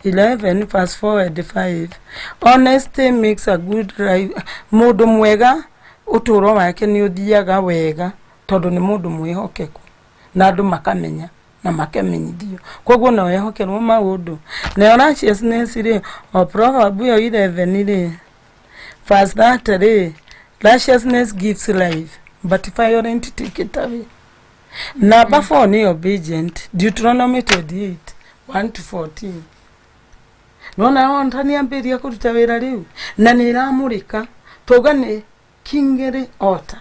11 verse 4 and 5: "Honesty makes a good life." Mũndũ mwega ũtũũro wake nĩ ũthiaga wega, tondũ nĩ mũndũ mwĩhokeku na andũ makamenya na makamenyithio, koguo no ehokerwo maũndũ. Nayo righteousness rĩ, o proverb ĩyo 11 rĩ, verse 30 rĩ, "Righteousness gives life, but violent take it away." Number 4 nĩ obedient. Deuteronomy 28 1 to 14. Nona onta nĩ ambĩrĩria kũruta wĩra rĩu na nĩ ĩramũrĩka, twauga nĩ kingly altar,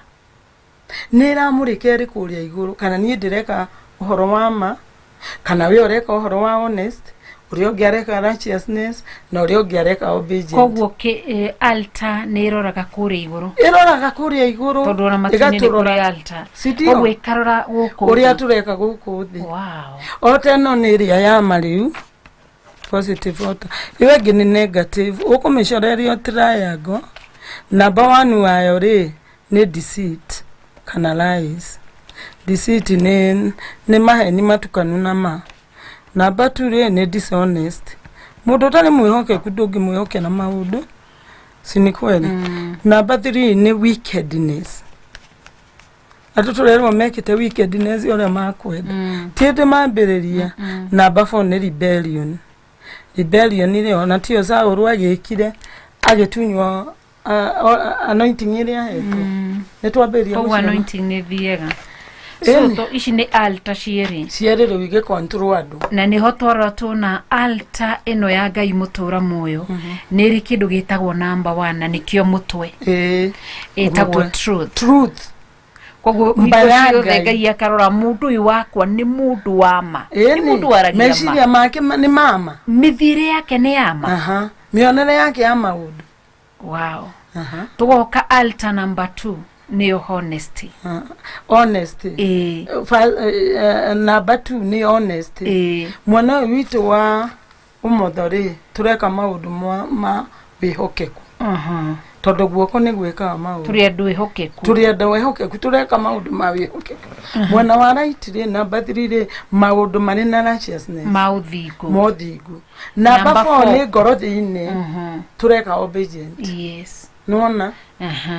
nĩ ĩramũrĩka ĩrĩ kũrĩa igũrũ, kana niĩ ndĩreka ũhoro wa ma, kana we ũreka ũhoro wa honest, ũrĩa ũngĩ areka righteousness, na ũrĩa ũngĩ areka obedient. Koguo altar nĩ ĩroraga kũrĩa igũrũ? Ĩroraga kũrĩa igũrũ. Tondũ ona matu-inĩ nĩ kũrĩ Ĩgatũrora. altar. Si ndio? Koguo ĩkarora gũkũ ũrĩa thĩ. tũreka gũkũ thĩ. Wow. Ota ĩno nĩ ĩrĩa ya ma rĩu, positive altar. Ĩyo ĩngĩ nĩ negative, ũkũmĩcorerio triangle. Number one wayo rĩ, nĩ deceit. Kana lies. Deceit nĩ maheni matukanu na ma. Namba 2 rĩ, nĩ dishonest. Mũndũ ũtarĩ mwĩhokeku ndũngĩmwĩhoke na maũndũ, si ni kweli? Namba 3 nĩ wickedness. Andũ tũrerwo mekĩte wickedness ũrĩa makwenda, ti hĩndĩ mambĩrĩria. Namba 4 nĩ rebellion. Rebellion rĩ, ona tiyo Saũlũ agĩkire agĩtunywo anointing ĩrĩa ahetwo. Nĩ twambĩrĩria Koguo gũciona. Anointing nĩ thiaga. So Ĩni. to ici nĩ altar cierĩ. Cierĩ rĩu igĩcontrol andũ. Na nĩho twarora tuona altar ĩno ya Ngai mũtũra muoyo nĩ ĩrĩ kĩndũ gĩtagwo number one, na nĩkĩo mũtwe, ĩtagwo Mũtwe. truth. Truth. Koguo Mba hingo ya ciothe Ngai. Ngai akarora mũndũ ũyũ wakwa nĩ mũndũ wa ma, nĩ mũndũ waragia ma, Meciria make nĩ mama. Mĩthiĩre yake nĩ ya ma. Aha, mĩonere yake ya maũndũ. Wow. Tũgoka altar number two, nĩyo honesty. Honesty. Number 2 nĩ honesty. Mwena ũyũ witũ wa ũmotho rĩ, tũreka maũndũ ma wĩhokeku, tondũ guoko nĩ gwĩkaga maũndũ. Tũrĩ andũ ehokeku. Tũrĩ andũ ehokeku, tũreka maũndũ ma wĩhokeku. Mwena wa right rĩ, number 3 rĩ, maũndũ marĩ na righteousness, ma ũthingu. Ma ũthingu. Number Number 4 four. nĩ ngoro thĩinĩ, tũreka obedient. Nĩwona?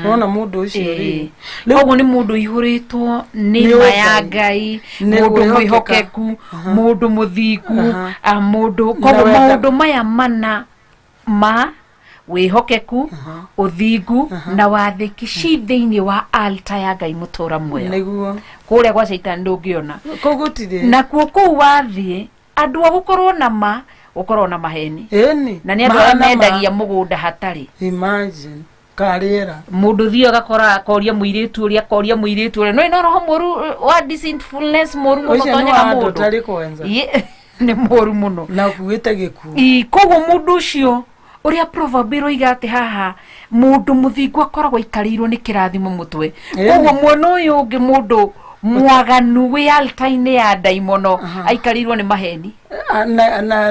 Nĩwona mũndũ ũcio rĩ? Rĩu Koguo nĩ mũndũ ũihũrĩtwo nĩ Nĩ ma ya Ngai. Ngai, Nĩ mũndũ kwĩhokeka. mwĩhokeku, mũndũ mũthingu, mũndũ Na koguo maũndũ maya mana ma wĩhokeku, ũthingu na wathĩki ci thĩinĩ wa altar ya Ngai mũtũra muoyo. Kũrĩa gwa caitani ndũngĩona. Kũu gũtirĩ. Nakuo kũu wathiĩ andũ a gũkorwo na ma, gũkorwo na maheni, Ĩni. na nĩ andũ arĩa Mahana mendagia mũgũnda hatarĩ. Imagine karĩera. Mũndũ thiĩ agakora akoria mũirĩtu ũrĩa, akoria mũirĩtu ũrĩa no ĩno roho mũru wa deceitfulness mũru mũno Ũcio nĩ tonyaga wa andũ mũndũ ũtarĩ kwenza. Nĩ mũru mũno. Na ũkuĩte gĩkuũ. Koguo mũndũ ũcio ũrĩa proverb ĩroiga atĩ haha mũndũ mũthingu akoragwo aikarĩirwo nĩ kĩrathimo mũtwe. Koguo mwena ũyũ ũngĩ, mũndũ mwaganu wĩ altar-inĩ ya ndaimono aikarĩirwo nĩ maheni.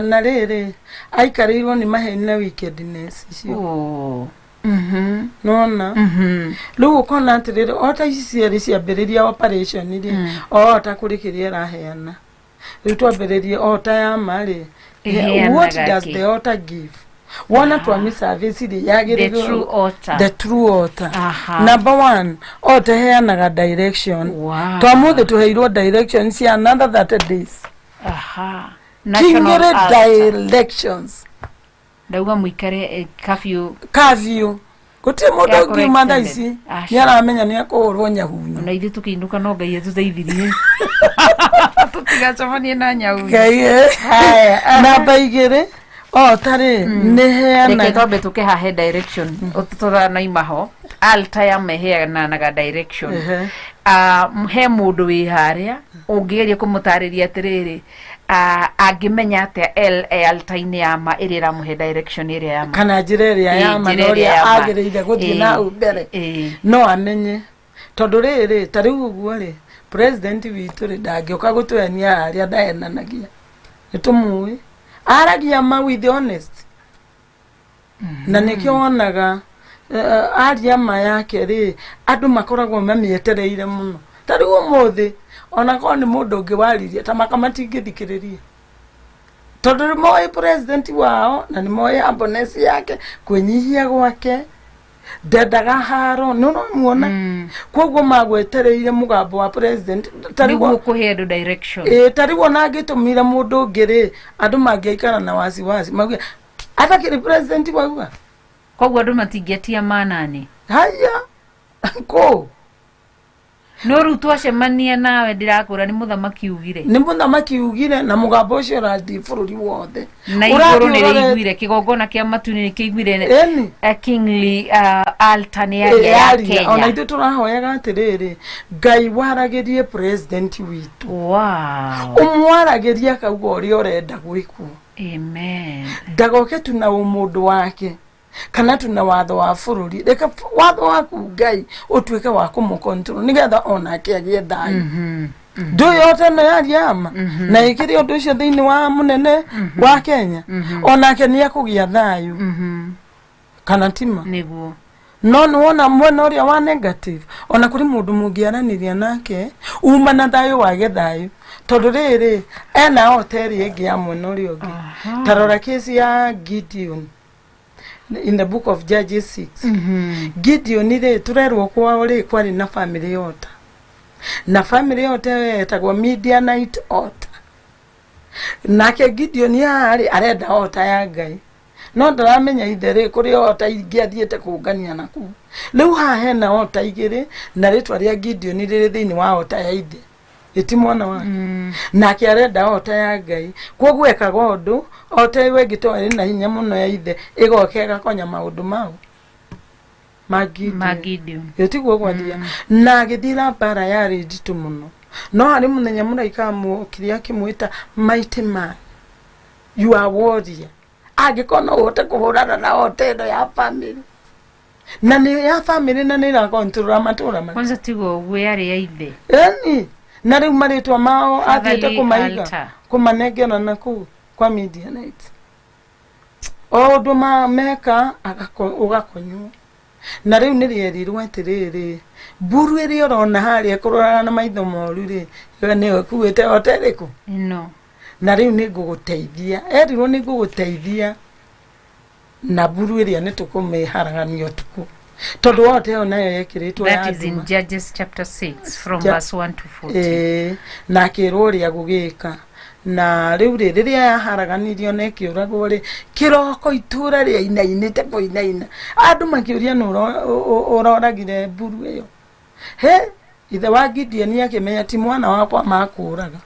Na rĩrĩ, aikarĩirwo nĩ maheni na wickedness icio. Oh. Nona rĩu ũkona atĩrĩrĩ, o ta ici cierĩ ciambĩrĩria operation rĩ, o ta kũrĩ kĩrĩa ĩraheana. Rĩu twambĩrĩrie o ta ya ma rĩ. Ĩheanaga What does kĩ? the altar give? Wona twami service rĩ, The yagĩrĩirwo true altar. The true altar. Number one, altar heanaga direction. Twamũthĩ tũheirwo direction cia another 30 days. National Kingere altar. Directions. Ndauga mũikare curfew. Curfew, gũtirĩ mũndũ Ya ũngiuma thaa extended. ici. Aca. Nĩ aramenya nĩ akũhũrwo nyahunyu. Ona ithuĩ tũkĩinũka no Ngai atũteithirie tũtigacemanie na nyau. Ngai, eh. Haya. Namba 2, o tarĩ nĩ Reke heanaga twambe tũke hahe direction tũtanaima ho. Altar ya meheanaga direction. He mũndũ wĩ harĩa ũngĩgeria kũmũtarĩria atĩrĩrĩ, angĩmenya atĩa L e altar-inĩ ya ma ĩrĩa ĩramũhe direction ĩrĩa ya ma? Kana njĩra ĩrĩa ya ma na Njĩra ĩrĩa ũrĩa ya ma. agĩrĩire gũthiĩ na hau mbere. No amenye, tondũ rĩrĩ, ta rĩu ũguo rĩ, president witũ rĩ, ndangĩũka gũtwenia harĩa ndahenanagia. Nĩ tũmũĩ aragia ma with honest, na nĩkĩo wonaga aria ma yake rĩ, andũ makoragwo mamĩetereire mũno. Ta rĩu ũmũthĩ ona korwo nĩ mũndũ ũngĩ waririe ta maka, matingĩthikĩrĩria, tondũ nĩ moĩ president wao na nĩ moĩ humbleness yake, kwĩnyihia gwake, ndendaga haro, nĩ ũramuona. Koguo magwetereire mũgambo wa president ta rĩu. Nĩguo kũhe andũ direction. Ĩĩ, ta rĩu ona angĩtũmire mũndũ ũngĩ rĩ, andũ mangĩaikara na wasiwasi mauge atakĩrĩ president wauga. Koguo andũ matingĩatia manani. Haya, kũ? No rĩu twacemania nawe ndĩrakwĩra nĩ mũthamaki ugire. Nĩ mũthamaki ugire, na mũgambo ũcio ũrathiĩ bũrũri wothe. Na Ũrathiĩ igũrũ nĩ ũrorete- rĩiguire, kĩgongona kĩa matu-inĩ nĩ kĩiguire. Ĩni. Kingly altar nĩ yaria ya Yaria. Ona Kenya. ithuĩ tũrahoyaga atĩrĩrĩ, Ngai waragĩrie president witũ. Ũmwaragĩrie akauga ũrĩa ũrenda gwĩkwo. Amen. Ndagoke tuna ũmũndũ wake kana tuna watho wa bũrũri, reke watho waku Ngai ũtuĩke wa kũmũ nĩgetha onake agĩe thayũ. Ndũĩ ota ĩno yaria ama na ĩkĩre ũndũ ũcio thĩinĩ wa mũnene wa Kenya, onake nĩ ekũgĩa thayũ, kana tima? Nĩguo. No nĩ wona mwena ũrĩa wa negative, ona kũrĩ mũndũ mũngĩaranĩria nake uma na thayũ wage thayũ, tondũ rĩrĩ ena ota ĩrĩa ĩngĩ ya mwena ũrĩa ũngĩ. Ta rora kesi ya Gideon in the book of Judges 6. Gideon rĩ, tũrerwo kwao rĩ kwarĩ na family ota, na family ota ĩyo yetagwo Midianite ota. Nake Gideon haha rĩ arenda ota ya Ngai, no ndaramenya ithe rĩ kũrĩ ota ingĩ athiĩte kũngania na kũu. Rĩu haha hena ota igĩrĩ, na rĩtwa rĩa Gideon rĩrĩ thĩinĩ wa ota ya ithe, ĩti mwana wake. Nake arenda ota ya Ngai, koguo ekaga ũndũ ota ĩyo ĩngĩ to ĩrĩ na hinya mũno ya ithe ĩgoka ĩgakonya maũndũ mau ma Gideon. Ma Gideon. Ĩ tiguo gwathia na agĩthira mbara yarĩ nditũ mũno. No harĩ mũthenya mũraika amũkire akĩmwĩta, "Mighty man, you are warrior, angĩkorwo no ũhote kũhũrana na ota ĩno ya family, na nĩ ya family na nĩ ĩrakontrora matũra maya." Kwanza tigo ũguo, yarĩ ya ithe. Ĩni na rĩu marĩtwa mao athiĩte Fatherly kũmaiga altar. kũmanengera na kũu kwa Midianites. O ũndũ meka ũgakonywo. Na rĩu nĩ rĩerirwo atĩrĩrĩ, mburu ĩrĩa ũrona harĩa kũroraga na maitho moru rĩ, ĩyo nĩyo ĩkuĩte ota ĩrĩkũ. Ĩno. Na rĩu nĩ ngũgũteithia, erirwo nĩ ngũgũteithia na mburu ĩrĩa nĩ tũkũmĩharagania ũtukũ, tondũ wote ĩyo nayo yekĩrĩtwo ya That is in nduma. Judges chapter 6 from verse 1 to 14. Ĩĩ, na akĩrwo ũrĩa gũgĩka. Na rĩu rĩ, rĩrĩa yaharaganirio na ĩkĩũragwo rĩ, kĩroko itũra rĩainainĩte kũinaina, andũ makĩũria nũ ũroragire mburu ĩyo. He ithe wa Gideon akĩmenya ti mwana wakwa makũraga,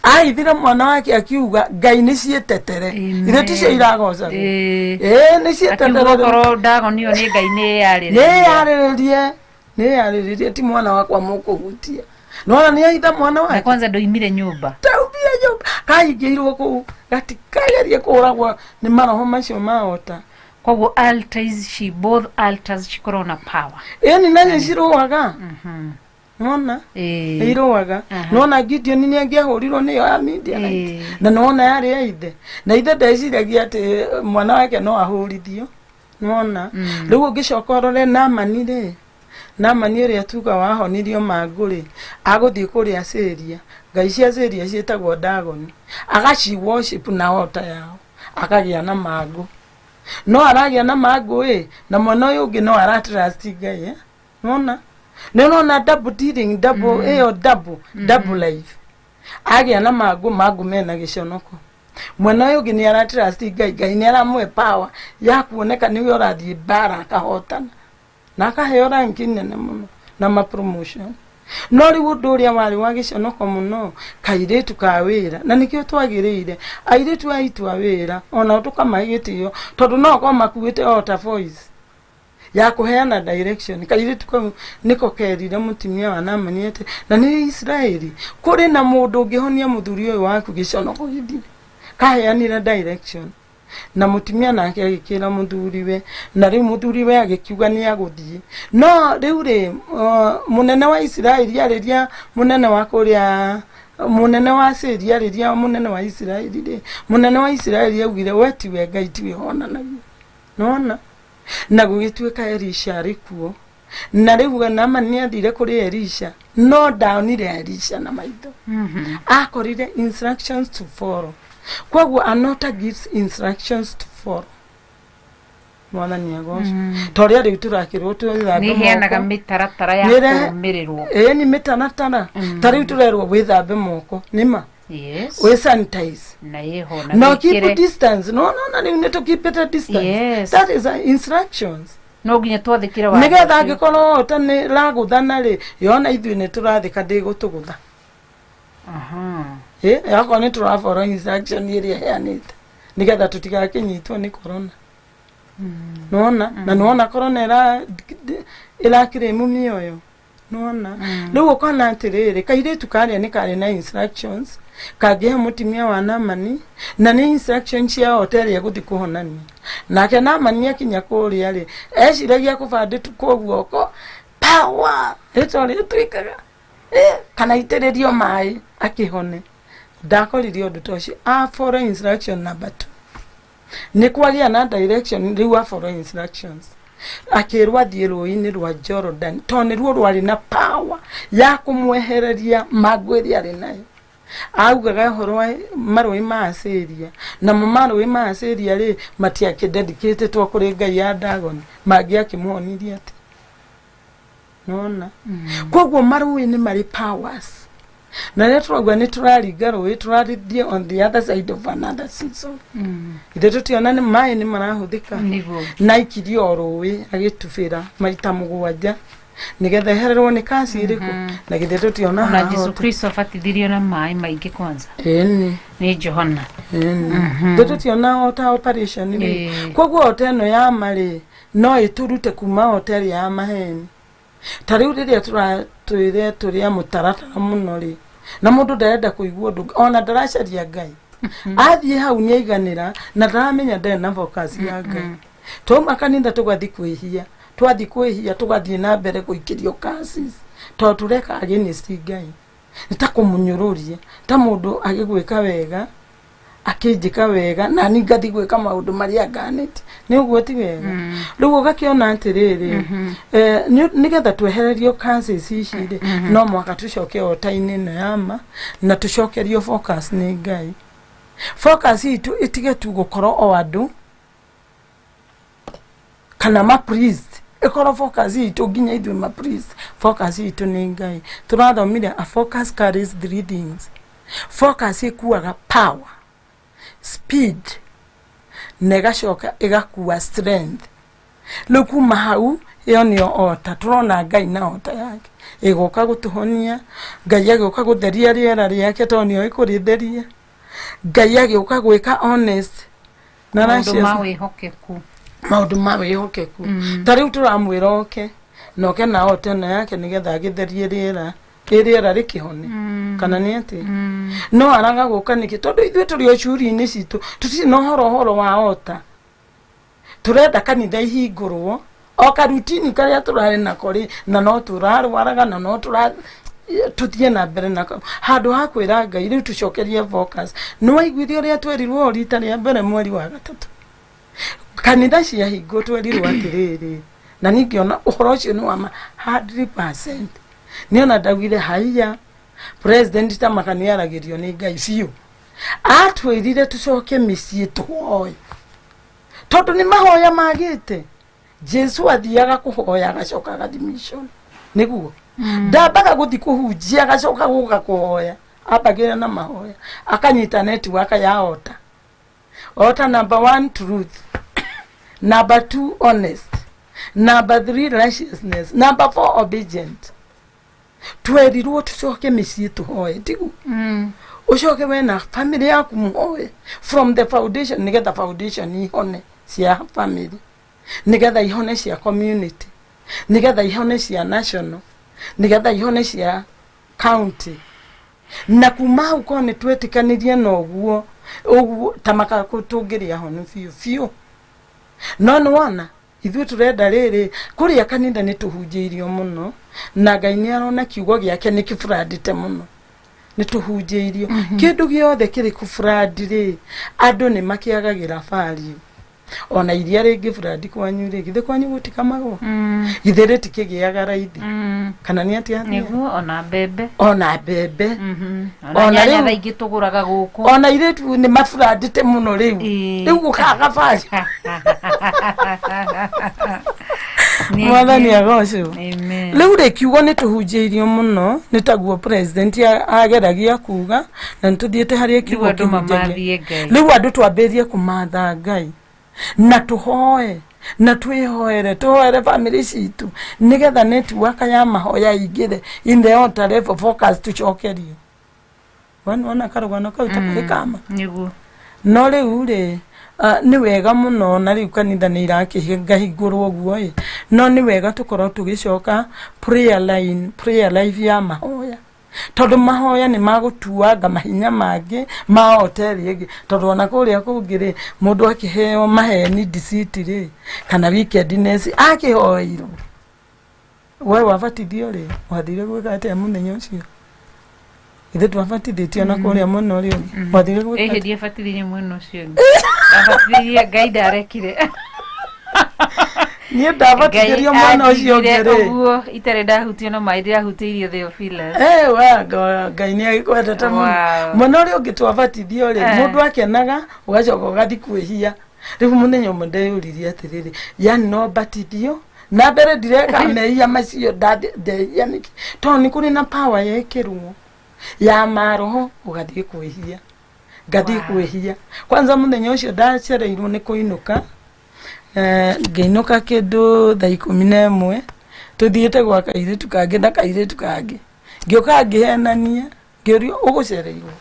aithire mwana wake akiuga, "Ngai nĩ ciĩtetere." Amen. Ithe ticio iragocagwo. Ĩĩ, nĩ Akiuga ciĩtetere rĩu. okorwo ndagonio nĩ Ngai nĩ yarĩrĩria. Nĩyarĩrĩrie, nĩyarĩrĩrie, ti mwana wakwa mũkũhutia. Nona nĩ aitha mwana Na wake. kwanza ndoimire nyũmba. Taumire nyũmba, kahingĩirwo kũu gatikagerie kũragwo nĩ maroho macio maota. Koguo altars she both altars cikorwo na power. Ĩni na nĩ cirũaga, nona nĩ irũaga. Nona Gideon nĩ angĩahũrirwo nĩyo ya Midianite. Na nona yarĩ ya ithe, na ithe ndeciragia atĩ mwana wake no ahũrithio, nona. Rĩu ũngĩcoka ũrore Namani rĩ, Namani ũrĩa tuga wahonirio mangũ rĩ, agũthiĩ kũrĩa Syria, ngai cia Syria ciĩtagwo Dagoni, agaci worship na ota yao, akagĩa na mangũ. No aragĩa na mangũ ĩ, na mwena ũyũ ũngĩ no ara trust Ngai, eh? Nona nĩ ũrona double dealing, double ĩyo double life. Agĩa na mangũ, mangũ mena gĩconoko, mwena ũyũ ũngĩ nĩ ara trust Ngai, Ngai nĩ aramũhe power ya kuoneka nĩwe ũrathiĩ mbara akahotana na akaheo ranki nene mũno na ma promotion. No rĩu ũndũ ũrĩa warĩ wa gĩconoko mũno, kairĩtu ka wĩra, na nĩkĩo twagĩrĩire airĩtu aitũ a wĩra onao tũkamahe gĩtĩo, tondũ no okorwo makuĩte o ta voice ya kũheana direction. Kairĩtu kau nĩko kerire mũtumia wa Namani atĩ na nĩ Isiraeli kũrĩ na mũndũ ũngĩhonia mũthuri ũyũ waku gĩconoko gĩthire. Kaheanire direction na mũtumia nake agĩkĩra mũthuriwe, na rĩu mũthuriwe agĩkiuga nĩ agũthiĩ. No rĩu rĩ, mũnene wa Isiraeli arĩria mũnene wa kũrĩa, mũnene wa Syria arĩria mũnene wa Isiraeli rĩ, mũnene wa Isiraeli augire, "We tiwe Ngai, tiwe honanagia." Nona na gũgĩtuĩka Elisha arĩ kuo, na rĩu Naamani nĩ athire kũrĩ Elisha, no ndonire Elisha na maitho. Akorire instructions to follow. Koguo an altar gives instructions to follow. Mwathani agocwo. Ta ũrĩa rĩu tũrakĩrwo twĩthambe Nĩ iheanaga moko. mĩtaratara ya kũrũmĩrĩrwo. Ĩĩ, nĩ mĩtaratara. Ta rĩu tũrerwo wĩthambe moko nĩma, wĩ sanitize Na ĩho na no keep wĩkĩre. distance. No, na rĩu nĩ tũkeepĩte distance. That is instructions. No nginya twathĩkĩre watho Nĩgetha ũcio. angĩkorwo ta nĩ ragũthana rĩ, yona ithuĩ nĩ tũrathĩka, ndĩgũtũgũtha. Ĩ akorwo nĩ tũrafollow instruction ĩrĩa ĩheanĩte nĩgetha tũtigakĩnyitwo nĩ corona. Nĩwona, na nĩwona corona ĩrakĩrĩmu mĩoyo, nĩwona. Rĩu ũkona atĩrĩrĩ, kairĩtu karĩa nĩ karĩ na instructions kangĩhe mũtumia wa Namani, na nĩ instruction cia ota ĩrĩa egũthiĩ kũhonania. Nake Namani akinya kũrĩa rĩ, eciragia kũbandĩtwo kũ guoko power ĩta ũrĩa ĩtuĩkaga, kana itĩrĩrio maĩ akĩhone. Ndakorire ũndũ ta ũcio. A follow instruction number two, nĩ kwagĩa na direction, rĩu a follow instructions. Akĩrwo athiĩ rũĩ-inĩ rwa Jordan tondũ nĩruo rwarĩ na power ya kũmwehereria mangũ ĩrĩa arĩ nayo. Augaga ũhoro wa marũĩ ma Asiria, namo marũĩ ma Asiria rĩ matiakĩdedicatĩtwo kũrĩ ngai ya Dagon, mangĩakĩmuonirie atĩ nona. Koguo marũĩ nĩ marĩ powers, na rĩrĩa tũrauga nĩ tũraringa rũĩ, tũrathiĩ on the other side of another season. Ithe tũtiona nĩ maĩ nĩ marahũthĩka. Nĩguo. Na aikirie o rũĩ agĩtubĩra maita 7 nĩgetha ehererwo nĩ kasi ĩrĩkũ, na githĩ tũtiona ona haha Jesu Kristo abatithirio na maĩ maingĩ kwanza Ĩni. Nĩ Johana. Ĩni, ithe tũtiona o ta operation rĩ. Koguo ota ĩno ya ma rĩ no ĩtũrute kuma ota ĩrĩa ya maheni. Ta rĩu rĩrĩa tũratwĩre tũrĩ a mũtaratara mũno rĩ, na mũndũ ndarenda kũigua ũndũ, ona ndaracaria Ngai, athiĩ hau nĩ aiganĩra na ndaramenya ndarĩ na focus ya Ngai. Twauma kanitha tũgathiĩ kwĩhia, twathiĩ kwĩhia tũgathiĩ na mbere gũikĩrio curses tondũ tũreka against Ngai. Nĩ ta kũmũnyũrũria, ta mũndũ agĩgwĩka wega, akĩnjĩka wega, na ni ngathi gwĩka maũndũ marĩa nganĩte nĩ ũguo ti wega. Rĩu ũgakĩona atĩrĩrĩ, nĩgetha twehererio curses ici rĩ, no mũhaka tũcoke ota-inĩ ĩno ya ma na tũcokerio focus nĩ Ngai. Focus itũ ĩtige tu gũkorwo o andũ kana ma priest, ĩkorwo focus itũ nginya ithuĩ ma priest, focus itũ nĩ Ngai. Tũrathomire a focus carries three things. Focus ĩkuaga power, speed, na ĩgacoka ĩgakua strength. Rĩu kuma hau ĩyo nĩyo ota tũrona Ngai na ota yake ĩgoka gũtũhonia, Ngai agĩũka gũtheria rĩera rĩake tondũ nĩoĩ kũrĩtheria, Ngai agĩũka gwĩka honest na maũndũ ma righteous. Wĩhokeku. Maũndũ ma wĩhokeku. Ta rĩu tũramwĩra oke na oke na ota ĩno yake nĩgetha agĩtherie rĩera, ĩ rĩera rĩkĩhone kana nĩ atĩ no araga gũka nĩkĩ? Tondũ ithuĩ tũrĩ o curi-inĩ citũ, tũtirĩ na ũhoro wa ota. Tũrenda kanitha ihingũrwo o karutini karĩa tũrarĩ nako rĩ, na no tũrarwaraga na no tũra tũthiĩ na mbere nako handũ ha kwĩra Ngai rĩu tũcokerie focus. Nĩ waiguire ũrĩa twerirwo rita rĩa mbere mweri wa gatatũ kanitha ciahingwo? Twerirwo atĩrĩrĩ, na ningĩona ũhoro ũcio nĩ wa ma 100%. Nĩona ndaugire haiya, president ta maka nĩ aragĩrio nĩ Ngai biũ. Atwĩrire tũcoke mĩciĩ tũhoe tondũ nĩ mahoya magĩte. Jesu athiaga kũhoya agacoka agathiĩ mission, nĩguo ndambaga gũthi kũhunjia agacoka gũka kũhoya. Ambagĩra na mahoya, akanyita network ya ota. Ota number one, truth; number two, honest; number three, righteousness; number four, obedient. Twerirwo tucoke mĩciĩ tũhoe, tiguo? Ũcoke we na family yaku mũhoe from the foundation, nĩgetha foundation ihone cia family, nĩgetha ihone cia community, nĩgetha ihone cia national, nĩgetha ihone cia county. Na kuma hau korwo nĩ twetĩkanĩrie na ũguo ũguo ta makakũ tũngĩrĩa honu biũ biũ. No nĩ wona ithuĩ tũrenda rĩrĩ kũrĩa kanitha nĩ tũhunjĩirio mũno, na Ngai nĩ arona kiugo gĩake nĩ kĩburandĩte mũno, nĩ tũhunjĩirio kĩndũ gĩothe kĩrĩ kũburandi rĩ, andũ nĩ makĩagagĩra value. Ona iria rĩngĩ burandi kwanyu rĩ, githĩ kwanyu gũtikamagwo? Githĩ rĩtikĩgĩaga raithi? Kana nĩ atĩa? Nĩguo, ona mbembe. Ona mbembe. Ona Ona nyanya rĩu- thaa ingĩ tũgũraga gũkũ. Ona irĩtu nĩ maburandĩte mũno rĩu. Rĩu gũkaga value. Mwathani agocwo. Amen. Rĩu rĩ, kiugo nĩ tũhunjĩirio mũno, nĩ taguo president ageragia kuga, na nĩ tũthiĩte harĩa kiugo Rĩu andũ kĩhunjagia. mamathie Ngai. Rĩu andũ twambĩrĩrie kũmatha Ngai na tũhoe na twĩhoere, tũhoere family citũ nĩgetha network ya mahoya ingĩre in the altar level, focus tũcokerio. Wona karũgano kau ta karĩ kama? Nĩguo. No rĩu rĩ, nĩ wega mũno, na rĩu kanitha nĩ irakĩhingahingũrwo ũguo ĩ, no nĩ wega tũkorwo tũgĩcoka prayer line, prayer life ya mahoya, tondũ mahoya nĩ magũtuanga mahinya mangĩ ma ota ĩrĩa ĩngĩ, tondũ ona kũrĩa kũngĩ rĩ, mũndũ akĩheo maheni deceit rĩ, kana wickedness akĩhoeirwo. We wabatithio rĩ, wathire gwĩka atĩa mũthenya ũcio? Ithe twabatithĩtio na kũrĩa mwena ũrĩa ũngĩ, wathire gwĩka ĩhĩ atĩa? Ndiabatithirie mwena ũcio ũngĩ, ndabatithirie Ngai ndarekire. Niĩ ndabatithĩrio mwana ũcio ũngĩ rĩ. Ũguo itarĩ ndahutio na maĩ, ndĩrahutĩirio Theophilus. Eh, we, Ngai nĩ agĩkwendete mũno. Wow. Mwana ũrĩa ũngĩ twabatithio rĩ, mũndũ akenaga ũgacoka ũgathiĩ kwĩhia. Rĩu mũthenya ũmwe ndeyũririe atĩrĩrĩ, yani no mbatithio na mbere ndireka mehia macio, ndehia nĩkĩ? Tondũ nĩ kũrĩ na power yekĩrwo ya maroho ũgathiĩ kwĩhia, ngathiĩ kwĩhia. Kwanza mũthenya ũcio ndacereirwo nĩ kũinũka, ngĩinũka kĩndũ thaa 11, tũthiĩte gwa kairĩtu kangĩ na kairĩtu kangĩ, ngĩũka ngĩhenania, ngĩũrio ũgũcereirwo,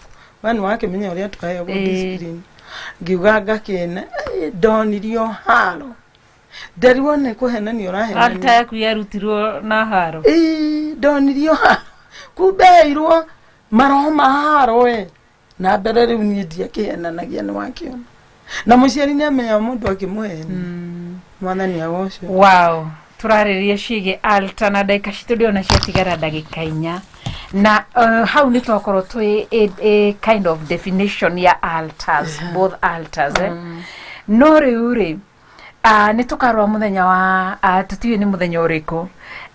we nĩ wakĩmenya ũrĩa twaheagwo discipline, ngiuga ngakĩne. Ndonirio haro, nderirwo nĩ kũhenania ũrahenania. Altar yaku yarutirwo na haro. Ĩĩ, ndonirio haro, kumbe heirwo maroho ma haro we. Na mbere rĩu niĩ ndiakĩhenanagia, nĩ wakĩona na mũciari nĩ amenyaga mũndũ akĩmũhenia. Mwathani agocwo. Wow, tũrarĩrĩria ciĩgiĩ altar na ndagĩka citũ ndĩrona ciatigara ndagĩka 4, na hau nĩ twakorwo twĩ a kind of definition ya altars, both altars, eh? No rĩu rĩ, nĩ tũkarora mũthenya wa, tũtiũĩ nĩ mũthenya ũrĩkũ,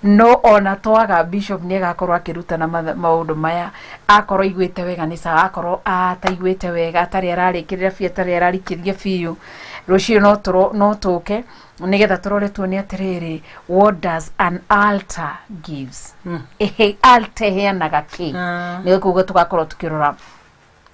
no ona twaga bishop nĩ agakorwo akĩrutana maũndũ maya. Akorwo aiguĩte wega nĩ sawa, akorwo ataiguĩte wega, atarĩ ararĩkĩrĩra biũ, atarĩ ararikĩria biũ, rũciũ no tũke nĩgetha tũrore tuone atĩrĩrĩ, what does an altar gives? Ehe, altar ĩheanaga kĩ? Nĩ kuga tũgakorwo tũkĩrora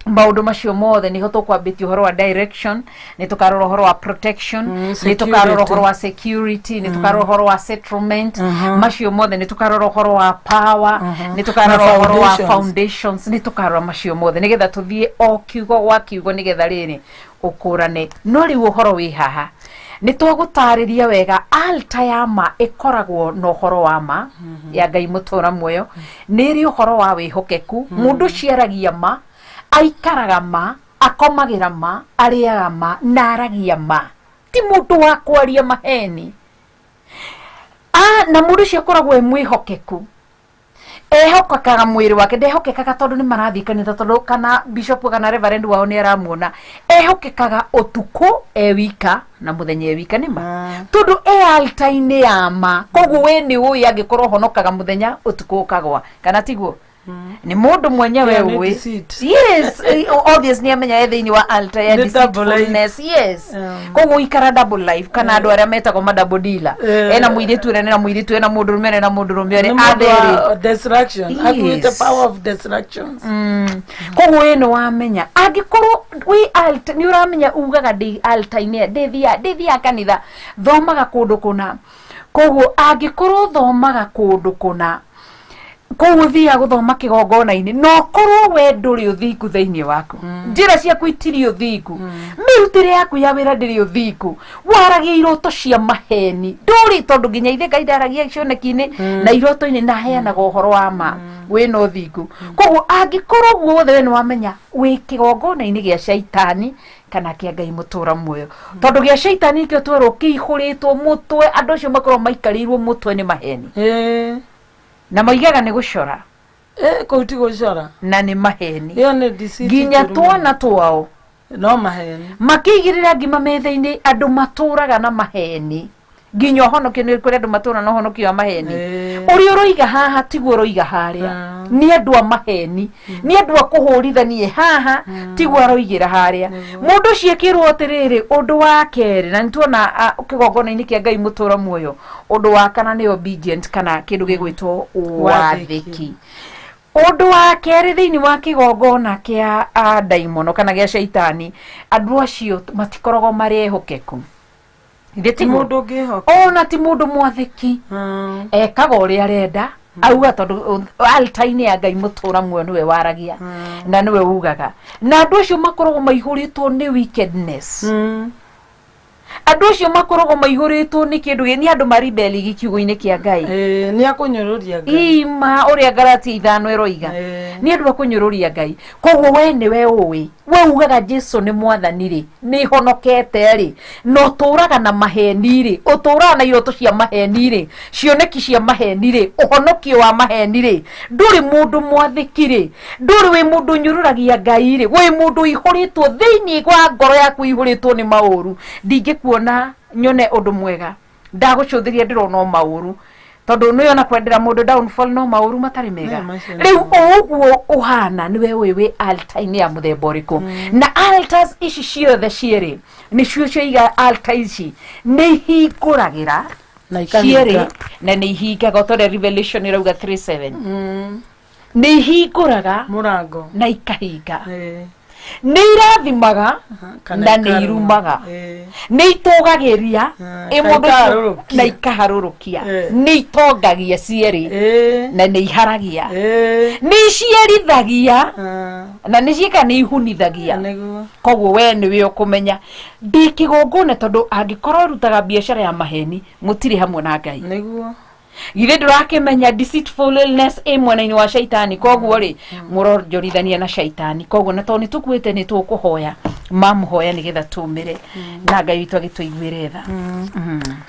maũndũ macio mothe. Nĩho tũkwambĩtie ũhoro wa direction, nĩ tũkarora ũhoro wa protection, nĩ tũkarora security. Ũhoro wa security, nĩ tũkarora ũhoro wa settlement, macio mothe, nĩ tũkarora ũhoro wa power, nĩ tũkarora Na ũhoro wa foundations. Foundations, nĩ tũkarora macio mothe nĩgetha tũthiĩ o kiugo gwa kiugo nĩgetha rĩrĩ ũkũrane. No rĩu ũhoro wĩ haha, nĩ twagũtarĩria wega altar ya ma ĩkoragwo na ũhoro wa ma ya Ngai mũtũra muoyo, nĩ ĩrĩ ũhoro wa wĩhokeku. Mũndũ ũcio aragia ma, aikaraga ma, akomagĩra ma, arĩaga ma na aragia ma, ti mũndũ wa kwaria maheni. Na mũndũ ũcio akoragwo e mwĩhokeku, ehokekaga mwĩrĩ wake, ndehokekaga tondũ nĩ marathiĩ kanitha, tondũ kana bishop kana reverend wao nĩ aramuona. Ehokekaga ũtukũ e wika na mũthenya e wika, nĩ ma, tondũ e altar-inĩ ya ma. Koguo we nĩ ũĩ angĩkorwo honokaga mũthenya, ũtukũ ũkagwa, kana tiguo? Nĩ mũndũ mwenyewe Yeah, nĩ ũĩ. deceit. Yes, obvious nĩ amenya e thĩinĩ wa altar ya Nĩ double life. deceitfulness, yes. Koguo ikara double life, kana andũ arĩa metagwo ma double dealer, ena mũirĩtu ũrĩa, ena mũirĩtu, ena mũndũrũme ũrĩa, ena mũndũrũme ũrĩa Nĩ mũndũ atherĩ wa destruction. Yes. Akuĩte power of destruction. Koguo ĩ nĩ wamenya angĩkorwo wĩ altar, nĩ ũramenya ugaga ndĩ altar-inĩ, ndĩthiaga kanitha, thomaga kũndũ kũna. Koguo angĩkorwo thomaga kũndũ kũna, kũu ũthiaga gũthoma kĩgongona-inĩ, na ũkorwo we ndũrĩ ũthingu thĩinĩ waku, njĩra ciaku itirĩ ũthingu, mĩrutĩre yaku ya wĩra ndĩrĩ ũthingu, waragia iroto cia maheni, ndũrĩ, tondũ nginya ithe Ngai ndaragia cioneki-inĩ na iroto-inĩ na aheanaga ũhoro wa ma wĩna ũthingu. Koguo angĩkorwo ũguo wothe, we nĩ wamenya wĩ kĩgongona-inĩ gĩa caitani kana kĩa Ngai mũtũra muoyo, tondũ gĩa caitani nĩkĩo twerwo kĩihũrĩtwo mũtwe. Andũ acio makorwo maikarĩirwo mũtwe nĩ maheni na moigaga nĩ gũcora. Kũu ti gũcora. Na nĩ maheni. Ĩyo nĩ deceit Nginya njũru mũno. twana twao no maheni. Makĩigĩrĩra ngima metha-inĩ. Andũ matũraga na maheni nginya ũhonokio, nĩ kũrĩ andũ matũra na ũhonokio wa maheni. Ũrĩa ũroiga haha tiguo ũroiga harĩa. Nĩ andũ a maheni, nĩ andũ a kũhũrithanie haha tiguo aroigĩra harĩa. Mũndũ ũcio ekĩrwo atĩrĩrĩ, ũndũ wa kerĩ, na nĩtuona kĩgongona-inĩ kĩa Ngai mũtũra muoyo, ũndũ wa kana nĩ obedient, kana kĩndũ gĩgwĩtwo wathĩki. Ũndũ wa kerĩ thĩinĩ wa kĩgongona kĩa ndaimono kana gĩa caitani, andũ acio matikoragwo marĩ ehokeku. Ithe Ti tiguo? Mũndũ ũngĩhoka. Ona ti mũndũ mwathĩki, ekaga ũrĩa arenda auga, tondũ altar-inĩ ya Ngai mũtũra muoyo nĩwe waragia na nĩwe ugaga. Na andũ acio makoragwo maihũrĩtwo nĩ wickedness. Andũ acio makoragwo maihũrĩtwo nĩ kĩndũ nĩ andũ maribeli kiugo-inĩ kĩa Ngai. Nĩ akũnyũrũria Ngai. Ima ũrĩa Galatia 5 ĩroiga. Nĩ andũ a kũnyũrũria Ngai. Koguo we nĩwe ũĩ, we ugaga Jesu nĩ mwathani rĩ, nĩ honokete rĩ, na ũtũraga na maheni rĩ, ũtũraga na iroto cia maheni rĩ, cioneki cia maheni rĩ, ũhonokio wa maheni rĩ, ndũrĩ mũndũ mwathĩki rĩ, ndũrĩ, wĩ mũndũ ũnyũrũragia Ngai rĩ, wĩ mũndũ ũihũrĩtwo thĩinĩ wa ngoro yaku, ũihũrĩtwo nĩ maũru, ndingĩkuona nyone ũndũ mwega. Ndagũcũthĩria ndĩrona o maũru, tondũ nĩ ona kwendera mũndũ downfall no maũru matarĩ mega. Nĩ, macio nĩ Rĩu ũguo ũhana nĩwe ũĩ wĩ altar-inĩ ya mũthemba ũrĩkũ, na altars ici ciothe cierĩ nĩcio ciaiga. Altar ici nĩ ihingũragĩra Na ikahinga. Cierĩ na nĩ ihingaga, o ta ũrĩa Revelation ĩrauga 37. Nĩ ihingũraga Mũrango. Na ikahinga. Ĩĩ. Nĩ irathimaga Kana na nĩ ikaruma. irumaga. Ĩĩ. Nĩ itũgagĩria ĩ Kana mũndũ ũcio ikaharũrũkia. Na ikaharũrũkia. Ĩĩ. Nĩ itongagia cierĩ Ĩĩ. na nĩ iharagia. Ĩĩ. Nĩ iciarithagia na nĩ ciĩka nĩ ihunithagia. Nĩguo. Koguo we nĩwe ũkũmenya ndĩ kĩgongona, tondũ angĩkorwo ũrutaga biacara ya maheni, mũtirĩ hamwe na Ngai. Nĩguo. Githĩ ndũrakĩmenya deceitfulness ĩ mwena-inĩ wa shaitani? Koguo rĩ, mũronjorithania na shaitani. Koguo na tondũ nĩ tũkuĩte, nĩ tũkũhoya mamũhoya nĩgetha tũmĩre na Ngai witũ agĩtũiguĩre tha.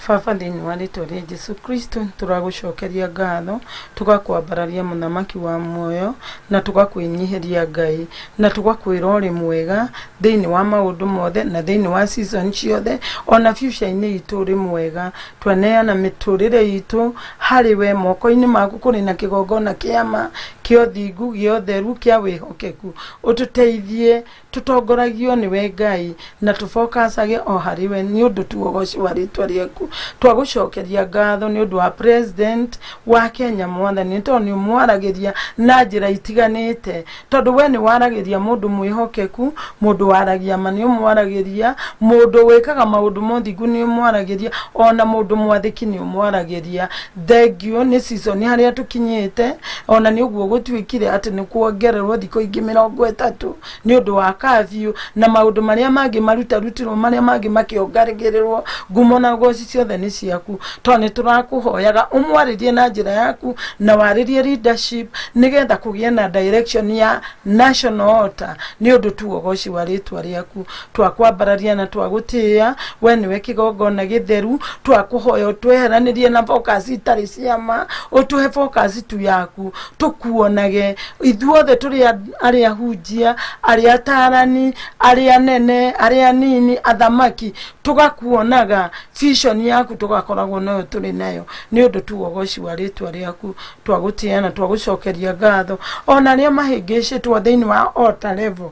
Baba, thĩinĩ wa rĩtwa rĩa Jesu Kristo, tũragũcokeria ngatho, tũgakwambararia mũthamaki wa muoyo, na tũgakwĩnyihĩria Ngai, na tũgakwĩra ũrĩ mwega thĩinĩ wa maũndũ mothe na thĩinĩ wa season ciothe, ona future-inĩ itũ ũrĩ mwega. Twaneana mĩtũrĩre itũ harĩ we moko-inĩ maku, kũrĩ na kĩgongona kĩa ma, kĩa ũthingu, gĩa ũtheru, kĩa wĩhokeku. Ũtũteithie tũtongoragio nĩwe Ngai, na tũfocusage o harĩ we, nĩ ũndũ tu ũgoci wa rĩtwa rĩaku. Twagũcokeria ngatho nĩ ũndũ wa president wa Kenya, Mwathani, nĩ tondũ nĩ ũmwaragĩria na njĩra itiganĩte, tondũ we nĩ waragĩria mũndũ mwĩhokeku, mũndũ waragia ma nĩ ũmwaragĩria, mũndũ wĩkaga maũndũ mothingu nĩ ũmwaragĩria, ona mũndũ mwathĩki nĩ ũmwaragĩria. Thengiũ nĩ season harĩa tũkinyĩte, ona nĩ ũguo gũtuĩkire atĩ nĩ kuongererwo thikũ ingĩ 30 nĩ ũndũ wa curfew na maũndũ marĩa mangĩ marutarutirwo, marĩa mangĩ makĩongagĩrĩrwo. Ngumo na goci ciothe nĩ ciaku, tondũ nĩ tũrakũhoyaga ũmwarĩrie na njĩra yaku na warĩrie leadership, nĩgetha kũgĩe na direction ya national altar, nĩ ũndũ tu ũgoci wa rĩtwa rĩaku. Twakwambararia na twagũtĩĩa, we nĩwe kĩgongona gĩtheru. Twakũhoya ũtweheranĩrie na focus itarĩ ciama, ũtũhe focus tu yaku, tũkuonage ithuothe tũrĩ arĩa hunjia, arĩa atarani, arĩa anene, arĩa anini, athamaki, tũgakuonaga vision yaku, tũgakoragwo nayo tũrĩ nayo, nĩ ũndũ tu ũgoci wa rĩtwa rĩaku. Twagũtĩĩa na twagũcokeria ngatho, ona arĩa mahĩngĩcĩtwo thĩinĩ wa altar level,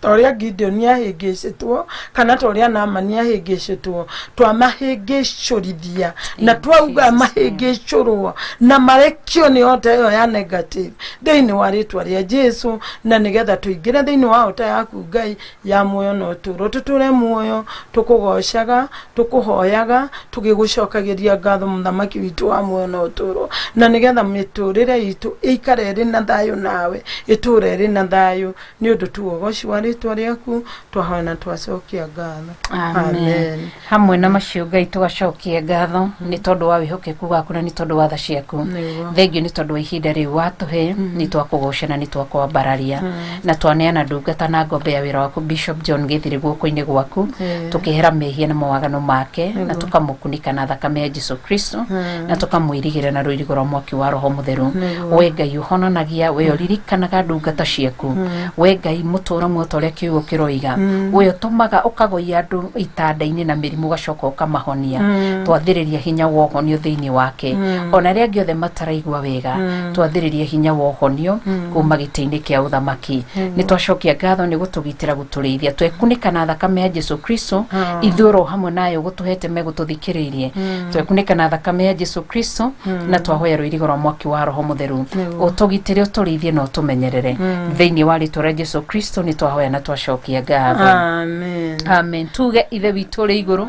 ta ũrĩa Gideon ahĩngĩcĩtwo kana ta ũrĩa Naamani ahĩngĩcĩtwo, twamahĩngĩcũrithia na In twauga Jesus' name. mahĩngĩcũrwo na marekio nĩ ota ĩyo ya negative thĩinĩ wa rĩtwa rĩa Jesu, na nĩgetha tũingĩre thĩinĩ wa ota yaku Ngai ya muoyo na ũtũũro, tũtũre muoyo tũkũgocaga, tũkũhoyaga, tũgĩgũcokagĩria ngatho, mũthamaki witũ wa muoyo na ũtũũro, na nĩgetha mĩtũrĩre itũ ĩikare ĩrĩ na thayũ nawe, ĩtũre ĩrĩ na thayũ, nĩ ũndũ tu ũgoci wa rĩtwa rĩaku. Twahoya na twacokia ngatho. Amen. Hamwe na macio, Ngai, tũgacokia ngatho nĩ tondũ wa wĩhokeku waku na nĩ tondũ wa tha ciaku. Nĩguo. Thengio nĩ tondũ wa ihinda rĩu watũhe. Nĩ twakũgoca na nĩ twakwambararia, na twaneana ndungata na ngombe ya wĩra waku Bishop John Gĩthiri guoko-inĩ gwaku, tũkĩhera mehia na mawagano make, na tũkamũkunĩka na thakame ya Jesu Kristo, na tũkamwĩrigĩra na rũirigo rwa mwaki wa Roho Mũtheru. We Ngai ũhonanagia, we ũririkanaga ndungata ciaku, we Ngai mũtũra muoto ũrĩa kiugo kĩroiga, we ũtũmaga ũkagoia andũ itanda-inĩ na mĩrimũ, ũgacoka ũkamahonia, twathĩrĩria hinya wa ũhonio thĩinĩ wake, ona arĩa angĩ othe mataraigua wega, twathĩrĩria hinya wa ũhonio kuma gĩtĩ-inĩ kĩa ũthamaki. Nĩ twacokia ngatho nĩ gũtũgitĩra, gũtũrĩithia. Twekunĩka na thakame ya Jesu Kristo, ithuĩ oro hamwe nayo gũtũhete megũtũthikĩrĩirie, twekunĩka na thakame ya Jesu Kristo, na twahoya rũirigo rwa mwaki wa Roho Mũtheru ũtũgitĩre, ũtũrĩithie na ũtũmenyerere. Thĩinĩ wa rĩtwa rĩa Jesu Kristo nĩ twahoya na twacokia ngatho. Amen. Amen. Tuge, Ithe witũ ũrĩ igũrũ,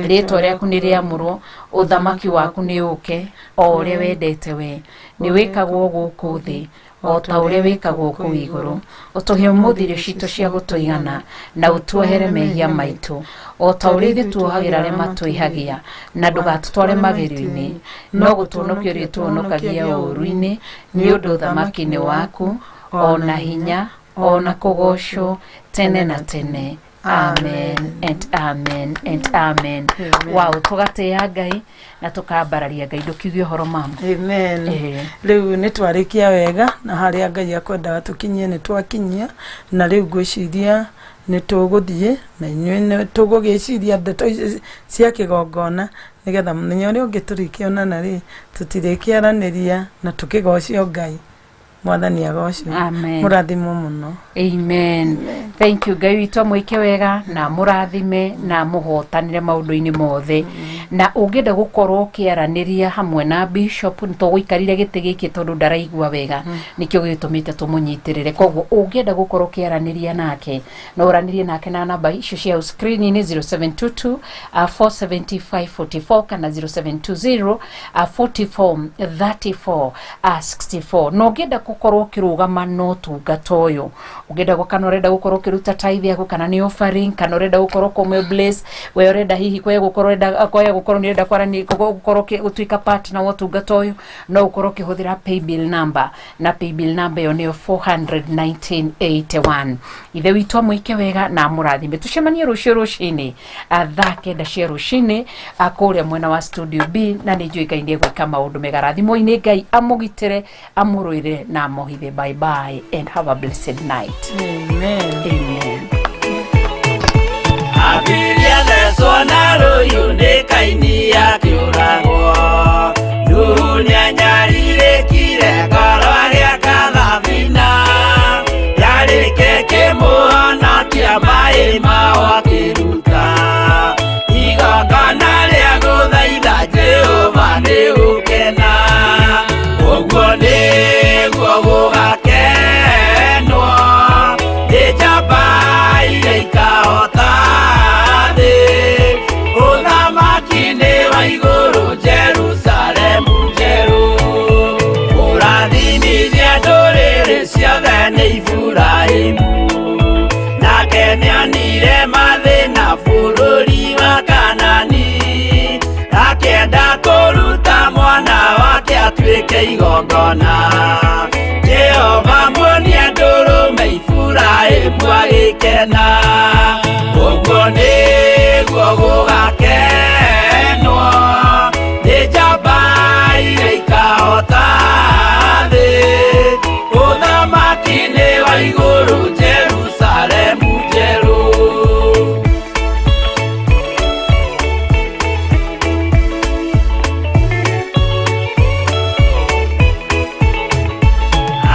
rĩtwa rĩaku nĩ rĩamũrwo, ũthamaki waku nĩ ũke, o ũrĩa wendete we nĩ wĩkagwo gũkũ thĩ o ta ũrĩa wĩkagwo kũu igũrũ. Ũtũhe ũmũthĩ irio citũ cia gũtũigana, na ũtuohere mehia maitũ o ta ũrĩa ithuĩ tuohagĩra arĩa matwĩhagia, na ndũgatũtware magerio-inĩ, no gũtũhonokia ũrĩtũhonokagia ũũru-inĩ, nĩ ũndũ ũthamaki nĩ waku, o na hinya, o na kũgoocwo tene na tene. Amen and amen and amen. Amen. Wow, tũgatĩĩa Ngai na tũkambararia Ngai. Ndũkiuge ũhoro, mama. Amen. Ĩĩ. Rĩu nĩ twarĩkia wega, na harĩa Ngai akwendaga tũkinyie nĩ twakinyia, na rĩu ngwĩciria nĩ tũgũthiĩ na inyuĩ nĩ tũgũgĩciria ndeto ici cia kĩgongona. Nĩgetha mũthenya ũrĩa ũngĩ tũrĩkĩonana rĩ, tũtirĩkĩaranĩria na tũkĩgocio Ngai. Mwathani agocwo. Amen. Mũrathimwo mũno. Amen. Thank you. Ngai witũ amwĩke wega na amũrathime na amũhotanĩre maũndũ-inĩ mothe. Na ũngĩenda gũkorwo ũkĩaranĩria hamwe na bishop, nĩ tũgũikarire gĩtĩ gĩkĩ tondũ ndaraigua wega, nĩkĩo gĩtũmĩte tũmũnyitĩrĩre. Koguo ũngĩenda gũkorwo ũkĩaranĩria nake, no ũranĩrie nake na namba icio cia screen-inĩ 0722 470 544 kana 0720 44 34 64. Na ũngĩenda gũkorwo ũkĩrũgama na ũtungata ũyũ, ũngĩenda kana ũrenda gũkorwo ũkĩruta tithe yaku, kana nĩ offering, kana ũrenda gũkorwo kũmwe bless, we ũrenda hihi kwaya gũkorwo ũrenda kwaya gũkorwo nĩ ũrenda kwaranĩria, gũkorwo gũtuĩka partner wa ũtungata ũyũ, no ũkorwo ũkĩhũthĩra paybill number, na paybill number ĩyo nĩyo 41981. Ithe witũ amwĩke wega na amũrathime. Tũcemanie rũciũ rũcinĩ thaa 9 cia rũcinĩ kũrĩa mwena wa studio B, na nĩ njũĩ Ngai nĩ egwĩka maũndũ mega. Rathimwo-inĩ, Ngai amũgitĩre, amũrũĩre na amũhithe. Bye bye and have a blessed night. Amen. Amen. Abiria thecwo na rũhiũ nĩ Kaini akĩũragwo. Nuhu nĩanyarirĩkire ngoro agĩaka thabina, yarĩke kĩmũhonokia maĩ mao akĩruta igongona rĩa gũthaitha Jehova nĩ gũkena. Ũguo nĩguo gũgakenwo nĩ njamba iria ikahota thĩ. Ũthamaki nĩ wa igũrũ, Jerusalemu njerũ. Kũrathimithia ndũrĩrĩ ciothe nĩ Iburahĩmu, nake nĩonire mathĩna bũrũri wa Kanani, akĩenda kũruta mwana wake atuĩke igongona. Jehova muonia ndũrũme, Iburahĩmu agĩkena. Ũguo nĩguo gũgakenwo nĩ njamba iria ikahota thĩ. Ũthamaki nĩ wa igũrũ, Jerusalemu njerũ.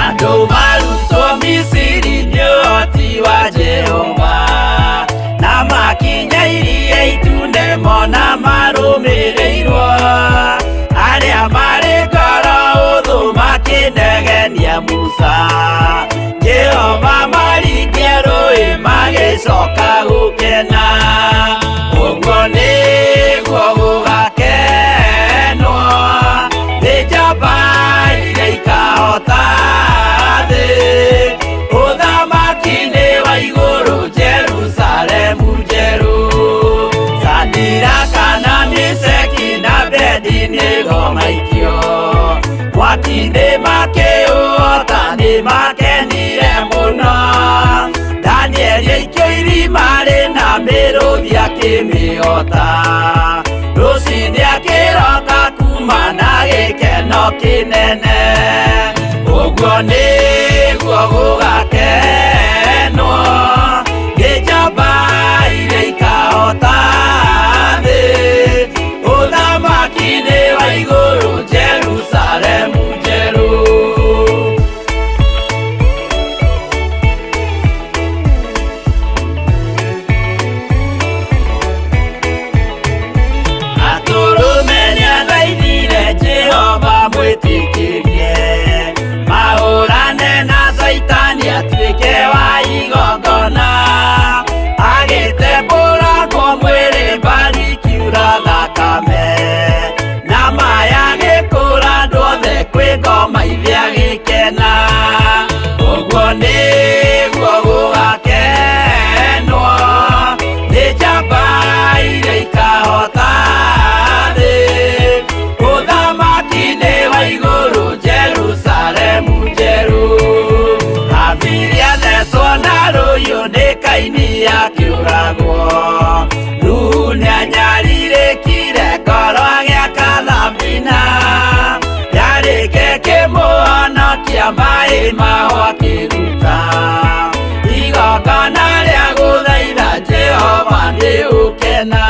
Andũ marutwo Misiri nĩ ũhoti wa Jehova, na makinya Iria Itune mona marũmĩrĩirwo. Arĩa marĩ ngoro ũthũ makĩnegenia Musa, Jehova maringia rũĩ magĩcoka gũkena. Ũguo nĩguo gũgakenwo nĩ njamba iria ikahota thĩ. Ũthamaki nĩ wa igũrũ, Jerusalemu njerũ. Sadiraka na Misheki na Abedinego maikio mwaki-inĩ makĩũhota, nĩ makenire mũno. Danieli aikio irima rĩna mĩrũthi akĩmĩhota, rũcinĩ akĩroka kuma na gĩkeno kĩnene. Ũguo nĩguo gũgakenwo nĩ njamba iria ikahota thĩ. Ũthamaki nĩ wa igũrũ, Jerusalemu njerũ. Atũrũme nĩathaithire Jehova mwĩtĩkĩrie mahũrane na Caitani atuĩke wa igongona, agĩtembũrangwo mwĩrĩ mbari kiura thakame, na maya gĩkũra andũ othe kwĩ ngoma ithe agĩkena. Ũguo nĩguo gũgakenwo nĩ njamba iria ikahota thĩ. Ũthamaki nĩ wa igũrũ, Jerusalemu njerũ. Abiria thecwo na rũhiũ nĩ Kaini akĩũragwo. Nuhu nĩanyarirĩkire ngoro agĩaka thabina, yarĩke kĩmũhonokia maĩ mao akĩruta igongona rĩa gũthaitha Jehova nĩ ũkena.